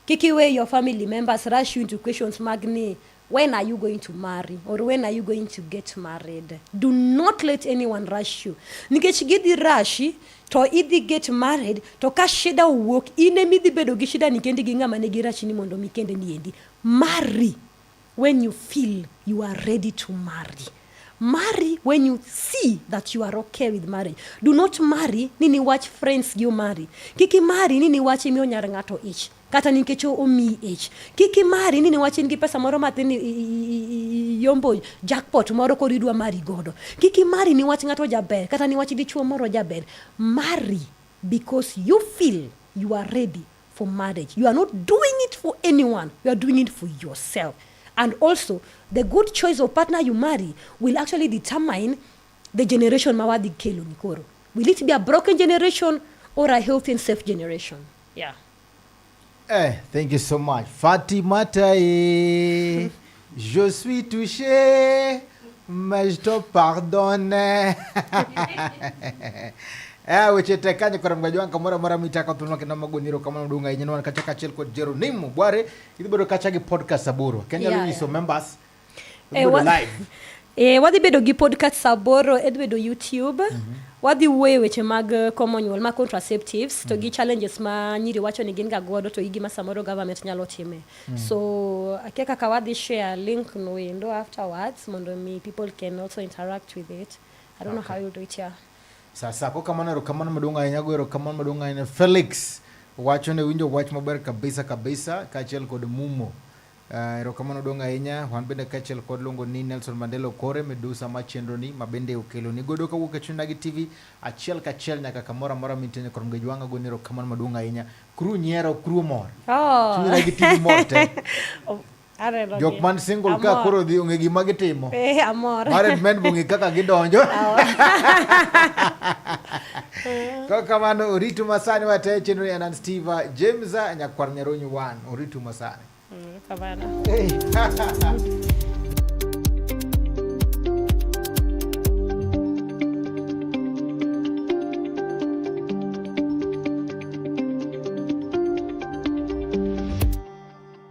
D: Kik iwe your family members rush you into questions mag ni when are you going to marry or when are you going to get married. Do not let anyone rush you. Nikech gidhi rush to idhi get married to ka shida owuok in ema idhi bedo gi shida ni kendi gi ng'ama ne girachi ni mondo mi kende ni endi. Marry when you feel you are ready to marry. Marry when you see that you are okay with marriage. Do not marry ni niwach friends gi marry. Kik imarry ni niwach imiyo nyar ng'ato ich kata nikech omiyi ich. Kik imarry ni niwach in gi pesa moro matin iyombo jackpot moro koro idwa marry godo. Kik imarry niwach ng'ato jaber kata niwach dichuo moro jaber. Marry because you feel you are ready for marriage. You are not doing it for anyone. You are doing it for yourself. And also, the good choice of partner you marry will actually determine the generation ma wadhi kelo ni koro. Will it be a broken generation or a healthy and safe generation? Yeah.
B: Thank you so much. Fatimata, je suis touché, mais je te pardonne. Weche te kanyo koro mgajwang' kamoro amora mitako thuolo kendo magoniro kamano maduong' ahinya nwan kacha kaachiel kod Jeronim Bware idhi bedo kacha gi podcast aboro Kenya
D: Yeah,
B: nyiso
D: yeah.
B: members idhi
D: Eh,
B: bedo live.
D: Wadhi bedo gi podcast sa aboro, idhi bedo YouTube. Wadhi wuoyo e weche mag komo nyuol ma contraceptives to gi challenges ma nyiri wacho ni gin ga godo to gi gima samoro government nyalo time. So akia kaka wadhi share link no endo afterwards mondo mi people can also interact with it. I don't know how you'll do it, yeah.
B: Sasa kokamano erokamano maduong' ahinya go erokamano maduong' ahinya Felix wacho ne winjo wach maber kabisa kabisa kaachiel kod Mumo. Erokamano maduong' ahinya wan bende kaachiel kod luongo ni Nelson Mandela Okore Medusa ma chenro ni ma bende okelo ni godo kawuok e chuny Onagi TV achiel kachiel nyaka kamoro amora mintie nyakor Mgej Wanga go ni erokamano maduong' ahinya. Crew nyiero, crew mor.
D: Oh.
B: Chuny Onagi TV mor te.
D: Oh, aneno
B: Jok
D: gi.
B: man single ka
D: Amor.
B: koro dhi onge gima gitimo.
D: Amor.
B: Married men bong'e kaka gidonjo. Kaka kamano oritu masani wate chenro ni an Steve James nyakwar Nyaronyi 1 oritu masani.
D: Kamano.
B: Hey.